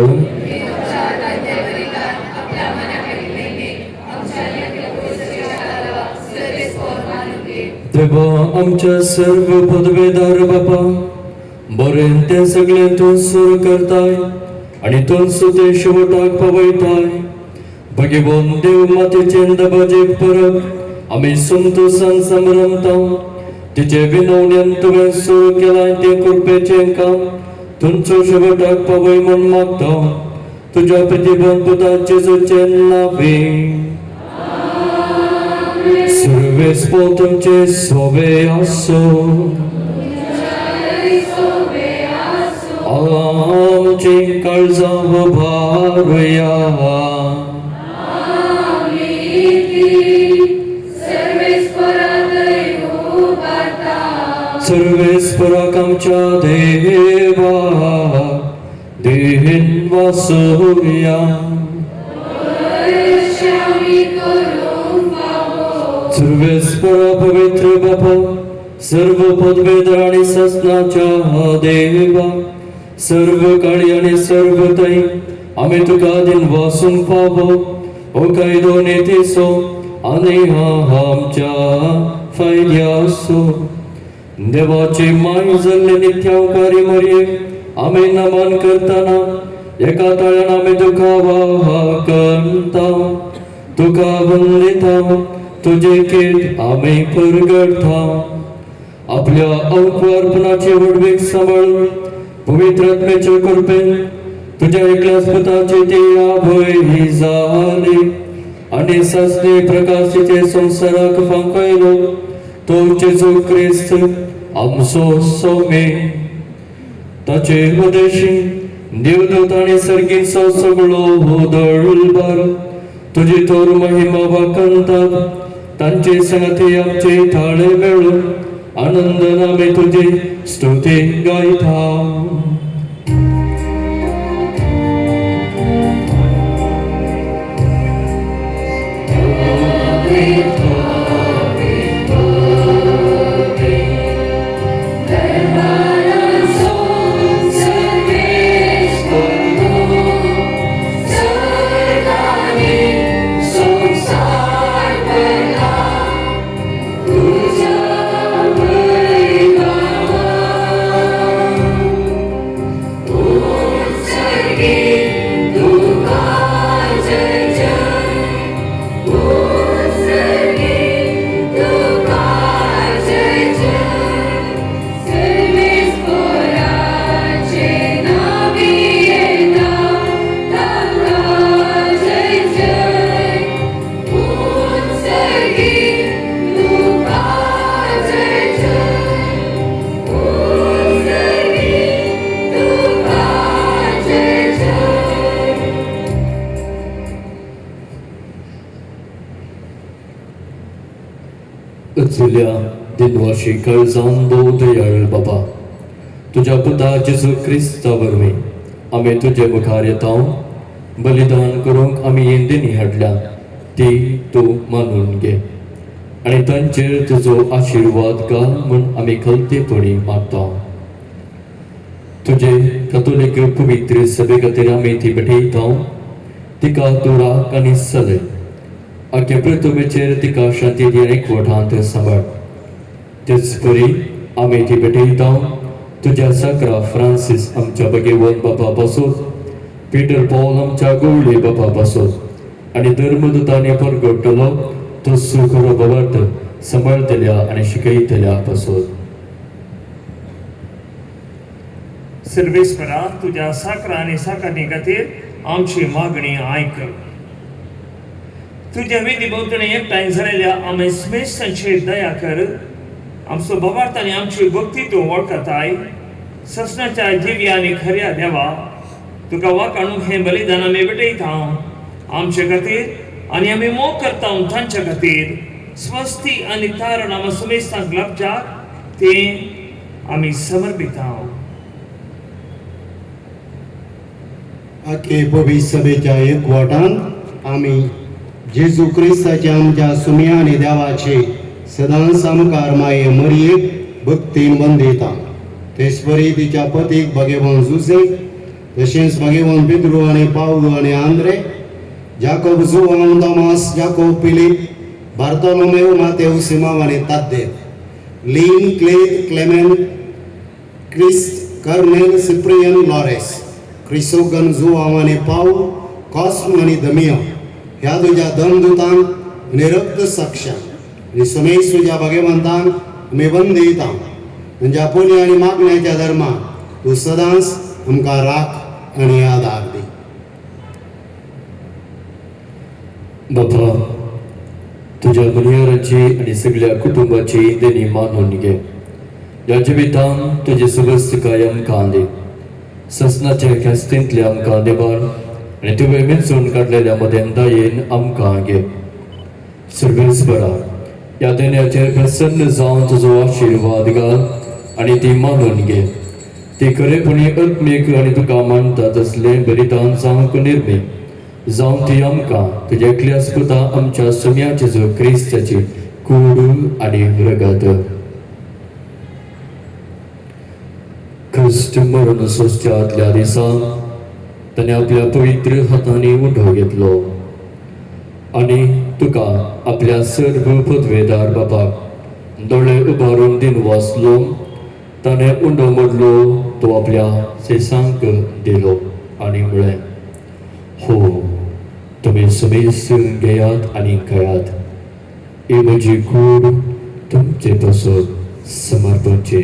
देवा आमच्या सर्व पदवेदार बापा, बरें तें सगळें तूं सुरू करताय आनी तूंच तें शेवटाक पावयताय. भगवान देव मातेचें दबाजेक परत आमी संतोशान संभ्रमता. तिचे विनवण्यान तुवें सुरू केलां तें कृपेचें काम तुमचो शेवटाक पावय म्हूण मागता. तुज्या प्रतिबंध पुता जेजूचें नांवे सर्वेस्पोर तुमचे सोबे आसो. आमची काळजां उबारुया. सर्वेस्पराक आमच्या देवा देहीन वासोया. सर्वेस्परा पवित्र बापा, सर्व पदवेदार आनी ससनाच्या देवा, सर्व काळी आनी सर्व तै आमी तुका दिन वासूंक फावो हो कायदो नितीचो आनी आमच्या फायद्याचो. देवाची माय जाल्ले नित्यावकारी मरयेक आमी नमन करतना एका ताळ्यान आमी तुका वाहकता, तुका वंदिता, तुजे कीर्त आमी परगडटा. आपल्या अवकवारपणाची व्हडवीक सांबाळून पवित्र आत्म्याच्या कृपेन तुज्या एकल्याच पुताची ती आवय जाली आनी सासणे प्रकाशीचे संवसाराक फांकयलो तो जेजू क्रिस्त आमचो सोमे. ताचे उदेशी देवदूत आनी सर्गीचो सगळो दळबार तुजी थोर महिमा वाखणतात. तांचे संगती आमचे थाळे मेळून आनंदान आमी तुजी स्तुती गायता. उचल्या दिनवाशी काळजान भोव दयाळ बाबा, तुज्या पुता जेजू क्रिस्ता वरवीं आमी तुजे मुखार येता. बलिदान करूंक आमी येंदिनी हाडल्या ती तूं मानून घे आनी तांचेर तुजो आशिर्वाद घाल म्हूण आमी खलतेपणी मागता. तुजे कथोलीक पवित्र सभे खातीर आमी ती भेटयता. तिका तूं राख आनी चलय. आख्या पृथ्वीचेर तिका शांती दी आनी एकवटांत सांबाळ. तेच परी आमी ती भेटयता तुज्या साकरा फ्रांसीस आमच्या भगेवन बापा पासून, पीटर पॉल आमच्या गवळी बापा पासून आनी धर्मदूतांनी परगटलो तो सुखरो बाबत सांबाळतल्या आनी शिकयतल्या पासून. सर्वेस्परा तुज्या साकरा आनी साकारणी खातीर आमची मागणी आयक. तुज्या विधी भोंवतणी एकठांय जालेल्या आमी स्मेशांचेर दया कर. आमचो बाबार्थ आनी आमची भक्ती तूं वळखताय. ससनाच्या जिव्या आनी खऱ्या देवा, तुका वाखाणूंक हें बलिदान आमी भेटयता. आमचे खातीर आनी आमी मोग करता तांच्या खातीर स्वस्ती आनी तारण आमी सुमेस्तांक लाभच्याक तें आमी समर्पिता. आखे पवित्र सभेच्या एकवटान आमी जेजू क्रिस्ताच्या आमच्या सुम्या आनी देवाचे सदांच सामकार माये मरयेक भक्तीन वंदिता. तेचपरी तिच्या पतीक भगेवन जुझेक, तशेंच भगेवन पेद्रू आनी पावलू आनी आंद्रे, जाकोब जुवान, तॉमास, जाकोब, फिलीप, बार्तोलोमेव, मातेव, सिमाव आनी ताद्देव, लीन, क्लेद, क्लेमेंट, क्रिस्त, कर्नेल, सिप्रियन, लॉरेस, क्रिसोगन, जुवांव आनी पावल, कॉस्म आनी दमियो ह्या तुज्या दमदुतांक आनी रक्त साक्षांक आनी समेस तुज्या भागेवंतांक आमी वंदिता. म्हणजे पुण्य आनी मागण्याच्या धर्मान तूं सदांच आमकां राख आनी आदार दी. बाबा, तुज्या मनियाराची आनी सगळ्या कुटुंबाची देणी मानून घे. ह्या जिवितान तुजी सुबस्तकाय आमकां दी. ससनाच्या ख्यास्तींतले आमकां देवान आनी तुवें मेचून काडलेल्या मदें आमकां घे. सर्वेस्परा, ह्या देण्याचेर प्रसन्न जावन तुजो आशिर्वाद घाल आनी ती मानून घे. ती खरेपणी आत्मीक आनी तुका मानता तसलें बलिदान जावंक निर्मी जावं ती आमकां तुज्या एकल्याच पुता आमच्या सुम्या जेजू क्रिस्ताची कूड आनी रगत. क्रिस्त मरण सोंसच्या आदल्या दिसा ताणें आपल्या पवित्र हातांनी उंडो घेतलो आनी तुका आपल्या सर्व पदवेदार बापाक दोळे उबारून दिन वाचलो. ताणें उंडो मोडलो, तो आपल्या सेसांक दिलो आनी म्हळें, हो तुमी समेस घेयात आनी खेळात, ही म्हजी कूड तुमचे पासत समर्पणची.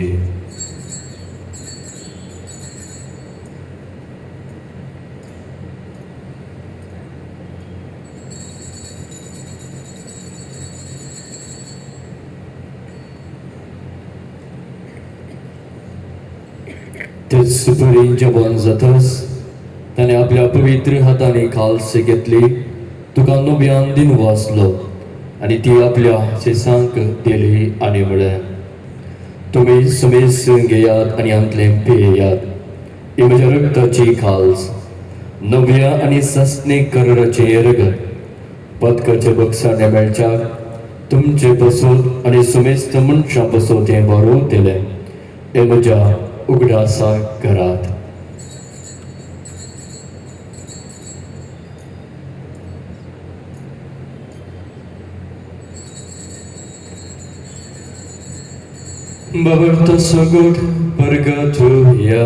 तेच परी जेवण जातच ताणें आपल्या पवित्र हातांनी खालस घेतली, तुका नव्यान दिन वाचलो आनी ती आपल्या शेसांक दिली आनी म्हळें, तुमी समेस घेयात आनी हांतलें पियेयात, ही म्हज्या रक्ताची खालस, नव्या आनी सासणीक कराराचें रगत. पदकाच्या बक्षाणे मेळच्याक तुमचे पसत आनी समेस्त मनशां पसत हें बरोवतलें, हें म्हज्या उगडासाक करात. बाबा सगोट परगतुया.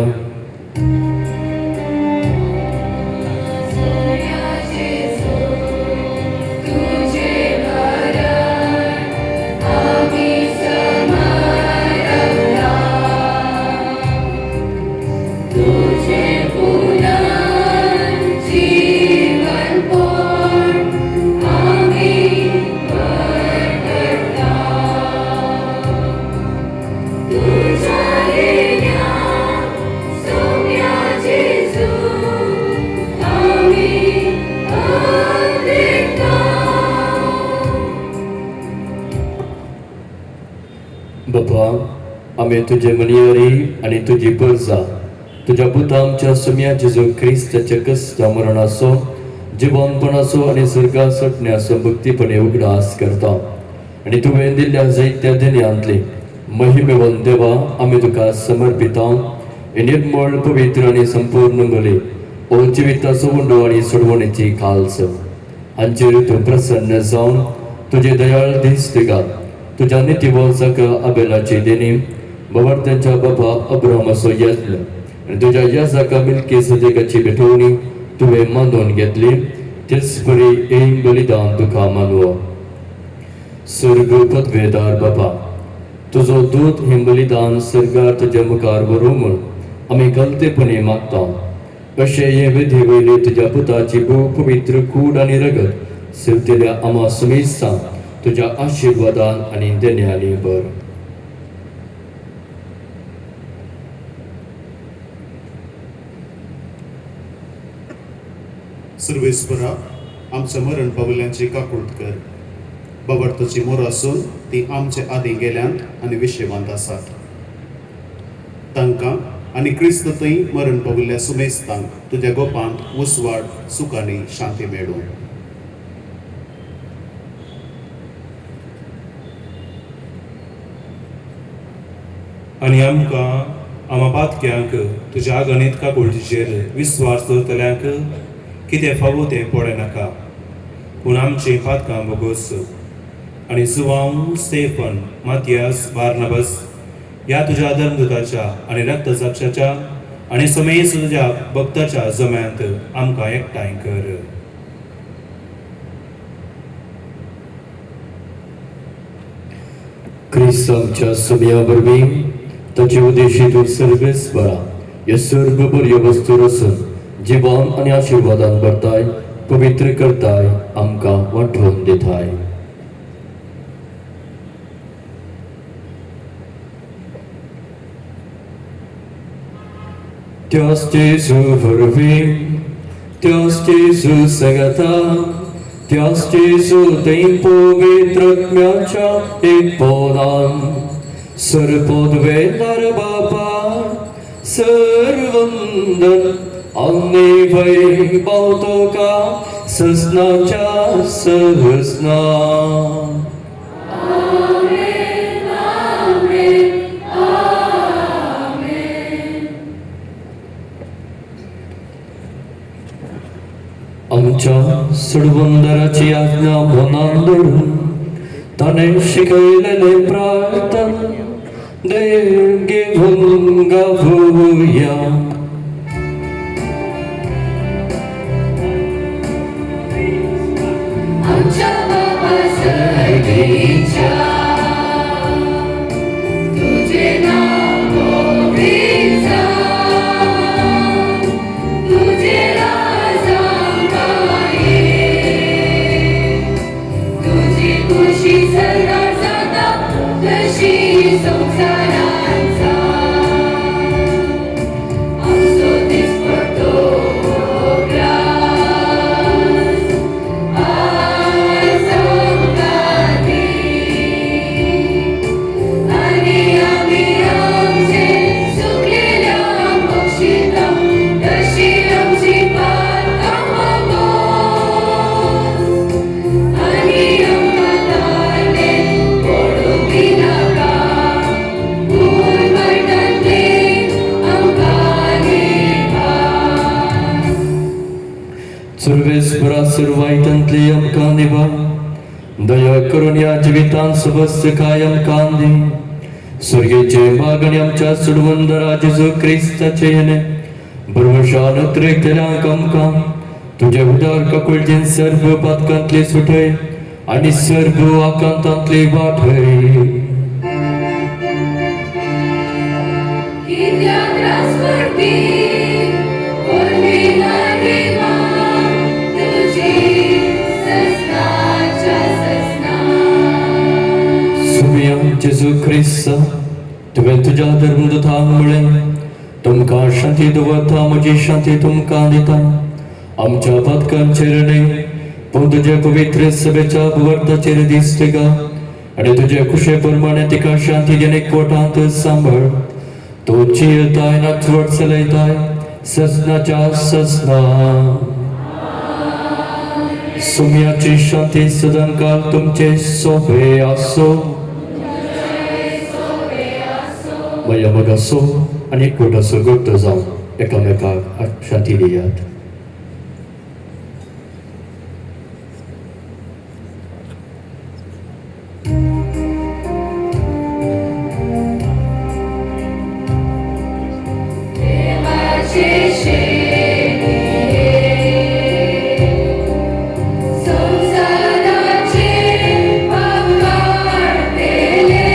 बाबा, आमी तुजे मनियारी आनी तुजी परजा तुज्या पुता आमच्या सुम्या जेजू क्रिस्ताच्या कश्ट मरणाचो, जिवनपणाचो आनी सर्गा सुटण्याचो भक्तीपणे उगडास करता आनी तुवें दिल्ल्या जायत्या देण्यांतली महिमेवन देवा आमी तुका समर्पिता. हे निर्मळ पवित्र आनी संपूर्ण बली ओ जिविताचो उंडो आनी सोडवणेची खालस हांचेर तूं प्रसन्न जावन तुजे दयाळ दिश्ट घाल. तुज्या नितीवंसाक आबेलाची देणी, बाबर तांच्या बाबा अब्राहमाचो यत्न आनी तुज्या याजाका मिल्की सदेकाची भेटवणी तुवें मानून घेतली, तेच परी हें बलिदान तुका मानवो. सर्ग पदवेदार बाबा, तुजो दूत हें बलिदान सर्गार तुज्या मुखार व्हरूं म्हूण आमी गलतेपणी मागता. अशें हे विधी वयली तुज्या पुताची भोव पवित्र कूड आनी रगत सेवतेल्या आमा समेस्तां तुज्या आशिर्वादान आनी देण्यांनी भर. सर्वेस्परा, आमच्या मरण पावल्यांची काकूट कर. बाबर्ताची मोर आसून ती आमचे आदीं गेल्यांत आनी विशेवांत आसात. तांकां आनी क्रिस्त थंय मरण पाविल्ल्या सुमेस्तांक तुज्या गोपांत उस्वाड, सुख आनी शांती मेळूं. आनी आमकां आमा पातक्यांक तुज्या गणीत काकुळटीचेर विस्वास दवरतल्यांक कितें फावो तें पडे नाका, पूण आमचीं पातकां बोगोस आनी जुवांव, स्टेफन, मातियास, बार्नबस ह्या तुज्या धर्मदूताच्या आनी रक्तसाक्षाच्या आनी समेस्त तुज्या भक्ताच्या जम्यांत आमकां एकठांय कर. क्रिस्त आमच्या सुमया वरवीं ताचे उद्देशी तूं सर्वेस बरा ह्यो सर्व बऱ्यो वस्तू रसून जिवन आनी आशिर्वादान भरताय, पवित्र करताय, आमकां वांटोवन दिताय. त्याच जेजू वरवीं, त्याच जेजू सांगाता, त्याच जेजू थंय पवित्र आत्म्याच्या एकपणान सर्वोद्वेदार बापा सर्वंदन आनी वैभव तुका सजनाच्या सहस्ना. आमच्या सुडवंदराची आज्ञा मनान धरून ताणें शिकयलेलें प्रार्थन देव घेवन गावया. आमच्या बाबा सर्गेच्या, तुझे नाव पवित्र जावं, तुझे राज आमकां ये, तुजी खुशी सर्गार जाता तशी संवसारांत जावं. आमचो दिसपट्टो ग्रास आज आमकां दी, आनी आमी आमचे चुकलेल्यांक बक्षिता तशी आमची पातकां बोगोस, आनी आमकां ताळेंत पडूंक दिनाका, पूण वायटांतलें आमकां निभाय. सर्वेस्परा सर्वायतांतली आमकां निभाय, दया करून ह्या जिवितांत सबस्त काय आमकां दी. स्वर्गेचे भाग आनी आमच्या सुडवंदरा जेजू क्रिस्ताचे येणे भरवशान उतरेकतल्यांक आमकां तुजे उदार काकुळटेन सर्व पातकांतले सुटय आनी सर्व आकांतांतले वाटय. कित्याक त्रास पडपी व्हडली मा तुजी ससनाच्या ससना. सुमया जेजू क्रिस्त, तुवें तुज्या धर्मदूतांक म्हळें, तुमकां शांती दवरता, म्हजी शांती तुमकां दिता. आमच्या पातकांचेर न्हय पूण तुजे पवित्र सभेच्या वर्ताचेर दिश्ट गा आनी तुजे खुशे प्रमाणे तिका शांती आनी एकवटांत सांबाळ. तूं जियेताय नाचवट चलयताय सजनाच्या सजना. सुम्याची शांती सदांकाळ तुमचे सोबे आसो. माया मगासो आनी एकवटाचो घट्ट जावन एकामेकाक शांती दियात. देवाचे शेणये, संवसाराचे पाप काडटले,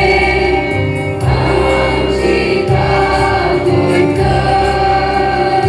आमची काकूट कर.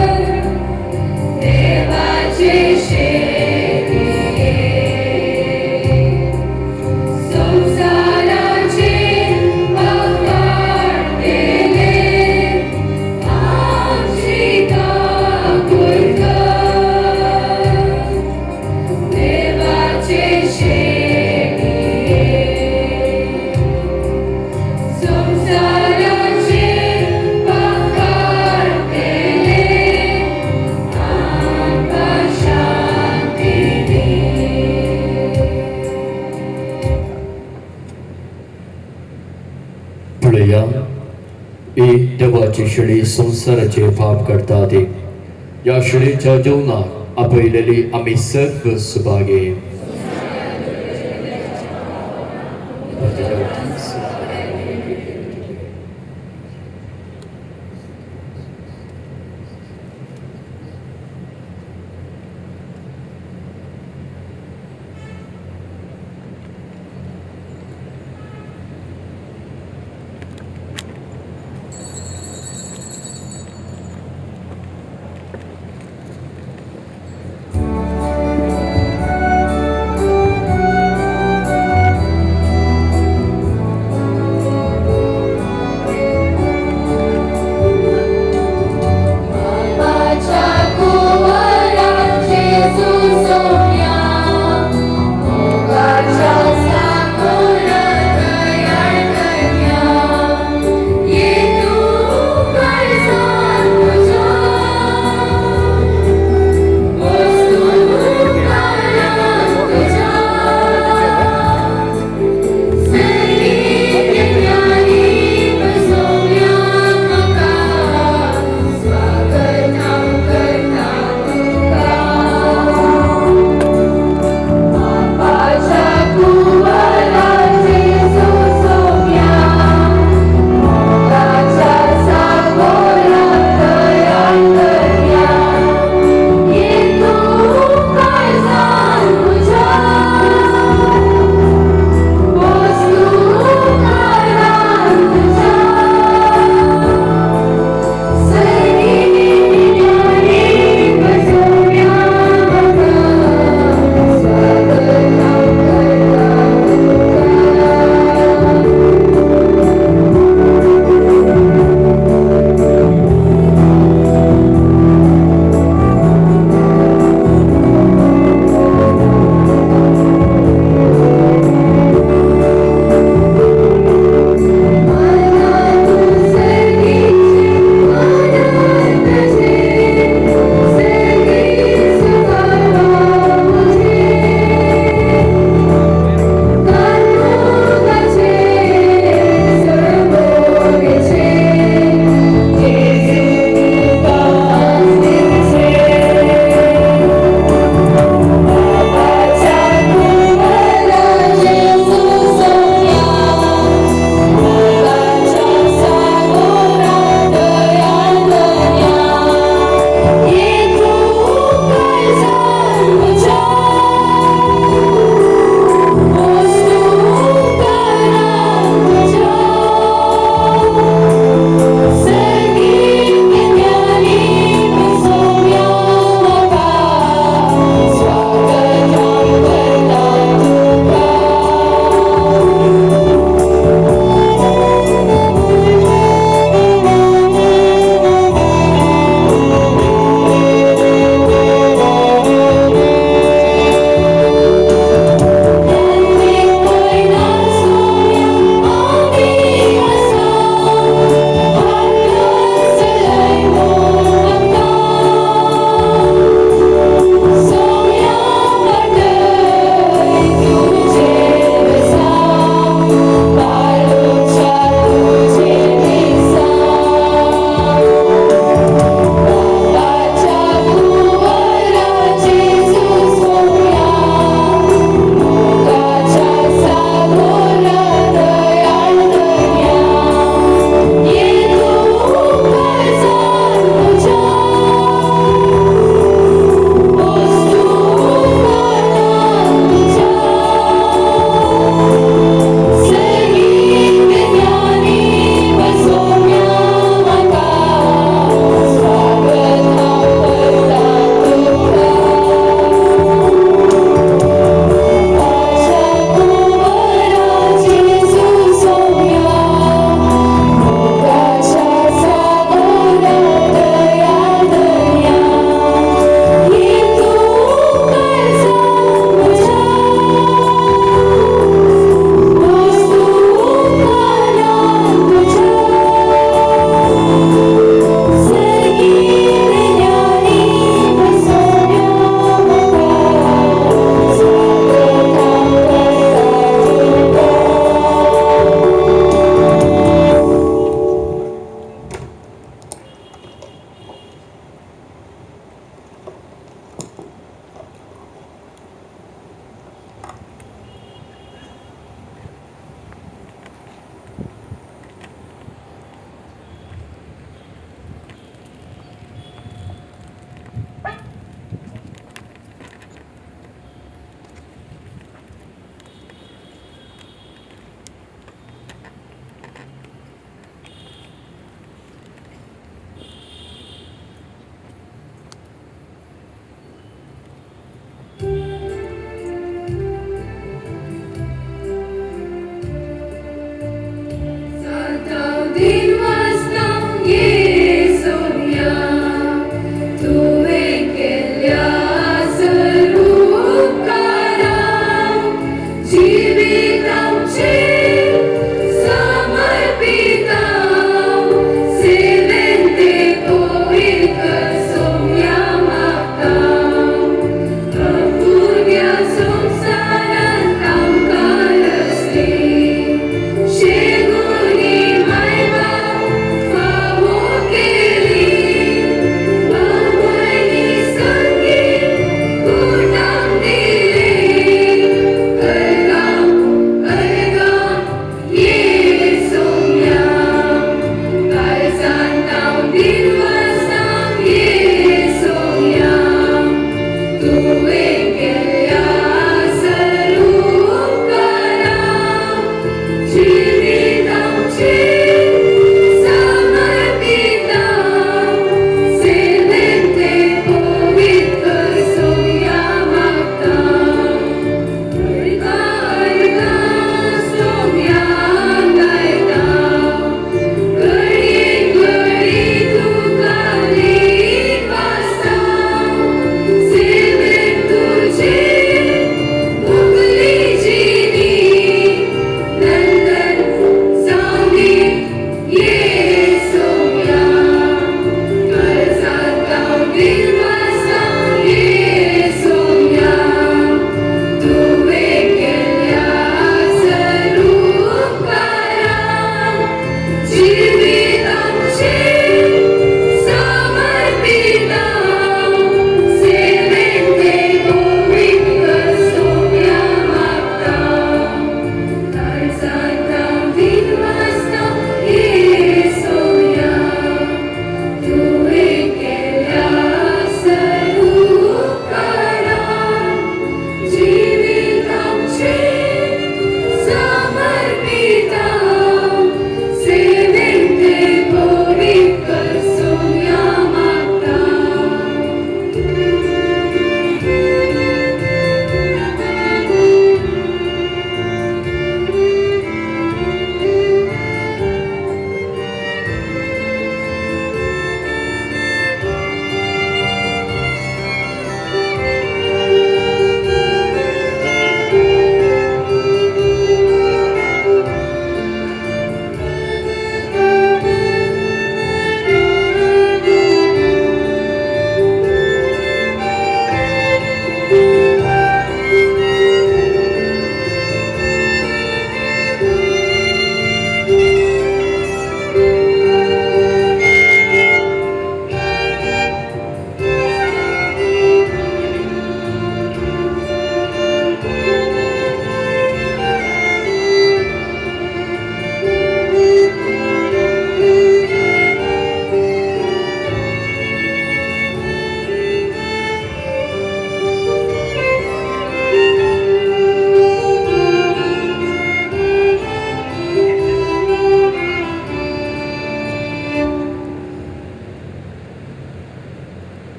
देवाची शेळी संवसाराचे पाप करता ती ह्या शेळीच्या जेवणाक आपयलेली आमी सर्व सुभागे.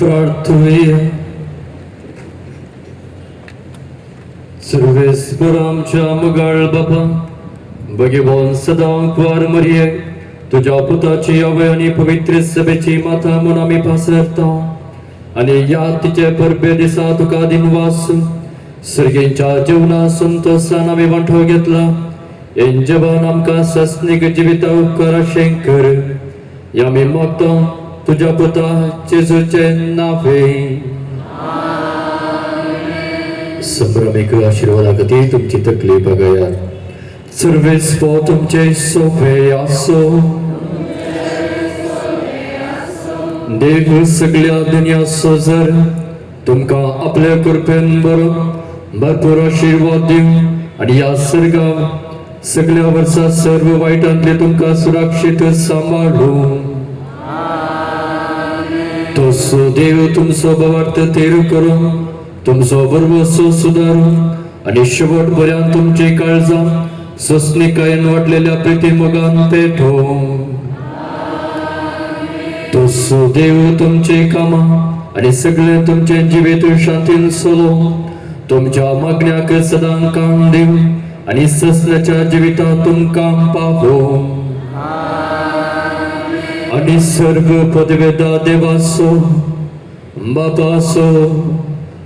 प्रार्थुया. सर्वेस्पर आमच्या मुगाळ बाबा भगवान सदां कुवार मरिये तुज्या पुताची आवय आनी पवित्र सभेची माता म्हूण आमी पासरता आनी ह्या तिचे परबे दिसा तुका दिनवास. सर्गेंच्या जेवणा संतोशान आमी वांटो घेतला. हें जेवण आमकां सस्नीक जिविता उपकार अशें कर. ह्या आमी मागता तुज्या पुता जेजूचे नावे. संभ्रमीक आशिर्वादा खातीर तुमची तकली बघायात. सर्वेस्पर तुमचे सोपे आसो. देव सगळ्या दुनिया जर तुमकां आपल्या कृपेन बरो भरपूर आशिर्वाद दिवं आनी ह्या सर्गा सगळ्या वर्सा सर्व वायटांतले तुमकां सुरक्षीत सांबाळूं. तसो देव तुमचो भावार्थ थेर करूं, तुमचो बरवसो सुदारूं आनी शेवट पर्यंत तुमची काळजां सोंसणीकायेन वाडलेल्या प्रिती मोगान पेटोवं. तसो देव तुमचे कामां आनी सगळे तुमचे जिवीत शांतीन सोलो, तुमच्या मागण्याक सदां कान दिवं आनी ससण्याच्या जिवितांत तुमकां पावोवं. आनी सर्व पदवेदा देवाचो, बापाचो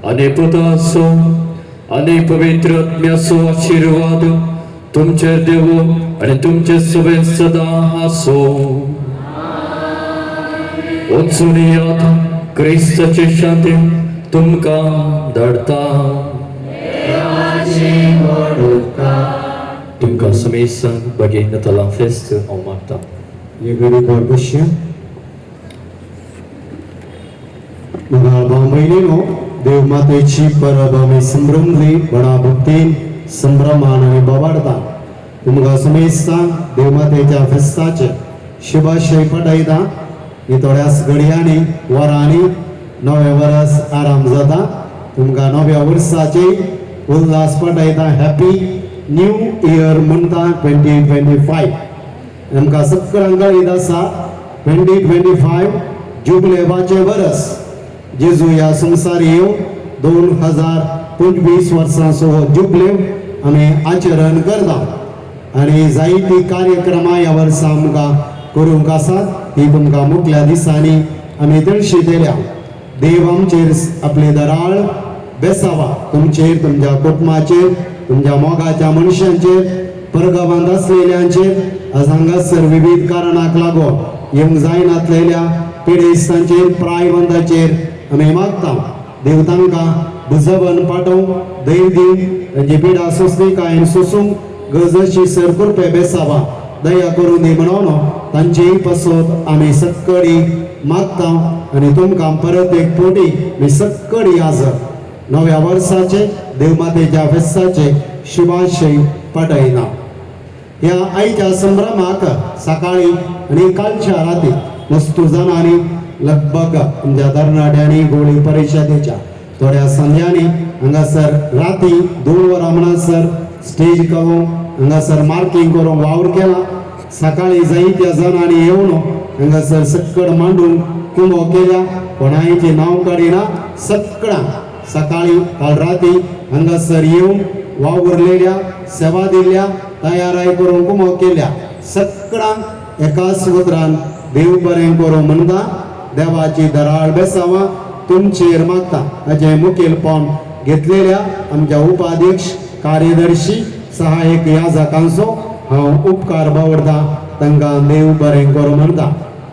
आनी पुताचो आनी पवित्र आत्म्याचो आशिर्वाद तुमचे देव आनी तुमचे सभेंत सदां आसो. वचून यात क्रिस्ताचे शांती तुमकां धाडटा. तुमकां समेस्तांक बगेन नातालां फेस्त हांव मागता. हे घडी बसया. मुगाळ भाव भयणीनो, देव मातेची परब आमी संभ्रमली बडा भक्तीन संभ्रमान आनी बोवाळटा. तुमकां समेस्तांक देव मातेच्या फेस्ताचे शुभाशय पटयता. ही थोड्याच घडयांनी वरांनी नवें वरस आराम जाता. तुमकां नव्या वर्साचे उल्हास पटयता. हॅपी न्यू इयर म्हणटा 2025. आमकां सगळ्यांक कळीत आसा 2025 जुबलेवाचें वरस. जेजू ह्या संवसार येवन 2025 वर्सांचो हो जुबलेव आमी आचरण करता आनी जायतीं कार्यक्रमां ह्या वर्सा आमकां करूंक आसात. ती तुमकां मुखल्या दिसांनी आमी दर्शी दिल्या. देव आमचेर आपले दराळ बेसावा, तुमचेर, तुमच्या कुटुंबाचेर, तुमच्या मोगाच्या मनशांचेर, परगावांत आसलेल्यांचेर, आज हांगासर विविध कारणाक लागून येवंक जायनातलेल्या पिडेस्तांचेर, प्रायवंताचेर आमी मागता. देव तांकां बुजवन पाठोवंक, धैर्य दिवंक, तांची पिडा सोंसणीकायेन सोसूंक गरजेची सर कृपे बेसावा दया करून दी म्हणून तांचेय पासत आमी सक्कडी मागता. आनी तुमकां परत एक पोटी मी सक्कडी आज नव्या वर्साचे देवमातेच्या फेस्ताचे शुभाशय पाठयना. ह्या आयच्या संभ्रमाक सकाळी आनी कालच्या राती वस्तू जाणांनी लगभग आमच्या तरणाट्यांनी गोळी परिशदेच्या थोड्या संध्यांनी हांगासर राती 2 वरां म्हणसर स्टेज करून हांगासर मार्किंग करून वावर केला. सकाळी जायत्या जाणांनी येवन हांगासर सक्कड मांडून कुंबो केल्या. कोणायचें नांव काडिना, सगळ्यांक सकाळी काल राती हांगासर येवन वावुरलेल्या, सेवा दिल्ल्या, तयाराय करून कुमो केल्या सगळ्यांक एकाच उतरान देव बरें करूं म्हणटा. देवाची दराळ बेसावा तुमचेर मागता. हाचें मुखेलपण घेतलेल्या आमच्या उपाध्यक्ष, कार्यदर्शी, सहाय्यक याजकांचो हांव उपकार बावडटा. तांकां देव बरें करूं म्हणटा.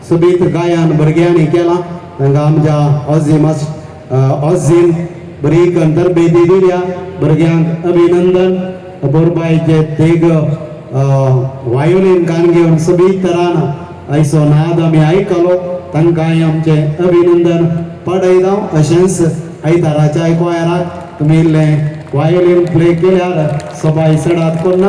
सोबीत गायन भुरग्यांनी केलां. तांकां आमच्या ऑझीन बरी तरबेती दिल्या. भुरग्यांक अभिनंदन. बोरबायचे तेग वायोलीन कान घेवन सोबीत तरान आयचो नाद आमी आयकलो. तांकांय आमचें अभिनंदन पडयता. अशेंच आयताराच्या क्वायराक तुमी इल्लें वायोलीन प्ले केल्यार सबाय चडात कोन्ना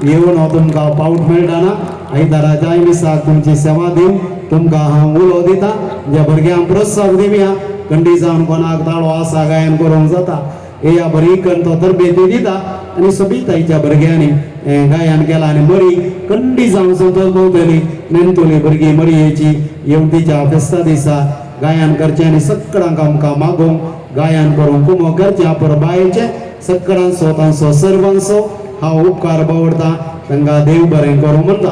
येवन हांव तुमकां पावट मेळटाना. आयताराच्या मिसाक तुमची सेवा दिवन तुमकां हांव उलो दिता. ज्या भुरग्यांक प्रोत्साहन दिवया. कंडी जावन कोणाक ताळो आसा गायन करूंक जाता येया बरी करून तो तरबेती दिता. आनी सोबीत आयच्या भुरग्यांनी गायन केलां आनी बरी कंडी जावन संतोष भोवतली नेणटली भुरगीं मरयेची येवन तिच्या फेस्ता दिसा गायन करचें आनी सगळ्यांक आमकां मागूंक गायन करूंक कुमो करचें अपुरबायेचें सगळ्यांचो तांचो सर्वांचो हांव उपकार बावडटा तांकां देव बरें करूं म्हणटा.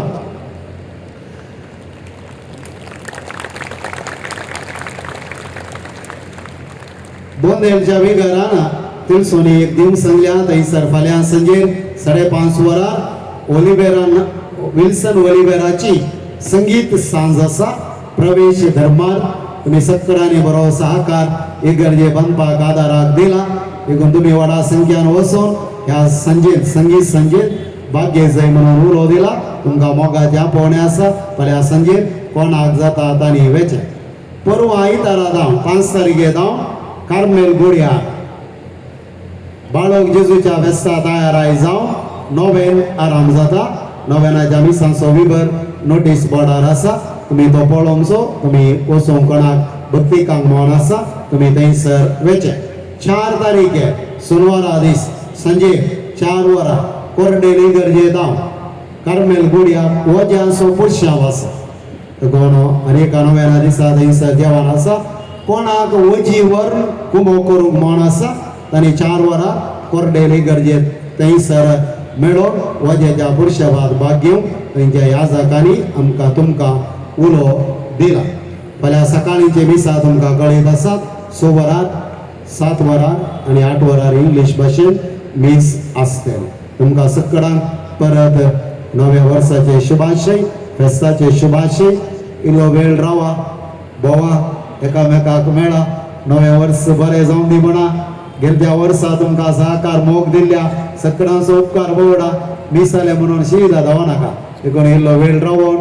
बोंदेलच्या विगारान तिळसोनी एक दीस सांगल्या थंयसर फाल्यां सांजेर 5:30 वरां ओलिवेरान विल्सन ओलिवेराची संगीत सांज आसा. प्रवेश धर्मार तुमी सगळ्यांनी बरो सहकार इगर्जे बांदपाक आदाराक दिला देखून तुमी व्हडा संख्यान वचून ह्या सांजेत संगीत सांजेत भाग्य जाय म्हणून उलो दिला. तुमकां मोगाचें आपोवणें आसा. फाल्यां सांजेर कोणाक जाता तांणी वेचें. परवां आयतारा धांव 5 तारखे धांव कार्मेल गुड्या बाळक जेजूच्या फेस्ता तयाराय जावं नोवेन आराम जाता. नोवेनाच्या मिसांचो विबर नोटीस बोर्डार आसा तुमी तो पळोवचो. तुमी वचूंक कोणाक भक्तिकांक म्हण आसा तुमी थंयसर वेचें. 4 तारखे सोनवारा दीस सांजे 4 वरां कोरडेल इगर्जे धांव कार्मेल गुड्या वज्यांचो पुरशांव आसा. कोण आनी एका नोवेना दिसा थंयसर जेवण आसा. कोणाक वजी वर कुमो करूंक म्हण आसा तांणी 4 वरां कोरडेल इगर्जेत थंयसर मेळोन वजेच्या पुरशेवात भाग घेवन थंयच्या याजकांनी आमकां तुमकां उलो दिला. फाल्यां सकाळींचे मिसा तुमकां कळयत आसात. 6 वरार 7 वरार आनी 8 वरार इंग्लीश भाशेन मीस आसतलें. तुमकां सगळ्यांक परत नव्या वर्साचे शुभाशय फेस्ताचे शुभाशय. इल्लो वेळ रावा भोवा एकामेकाक मेळा. नवें वर्स बरें जावं दी म्हणा. गेल्या वर्सा तुमकां सहकार मोग दिल्ल्या सगळ्यांचो उपकार बोवडा मिसाले म्हणून शिदा धांव नाका. देखून इल्लो वेळ रावोन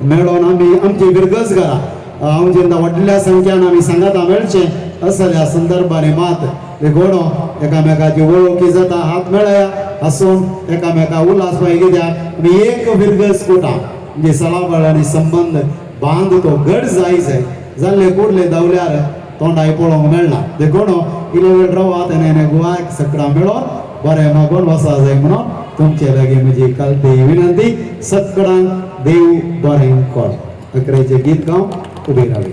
मेळोन आमी आमची फिरगज करा. हांव जेन्ना व्हडल्या संख्यान आमी सांगाता मेळचें असल्या संदर्भांनी मात देखून एकामेकाची वळखी जाता. हात मेळया हासून एकामेका उल्हास पाय कित्याक आमी एक फिरगज कुटा म्हणजे सलाबळ आनी संबंद बांद तो घट जाय जाय जाल्ले कुडले धांवल्यार तोंडाय पळोवंक मेळना. देखून इल्लो वेळ रावात आनी गोवाक सगळां मेळोन बरें मागून वसा जाय म्हणून तुमचे लागीं म्हजी कालती विनंती. सगळ्यांक देव बरें कर. अकरेचें गीत गावन उबे रावे.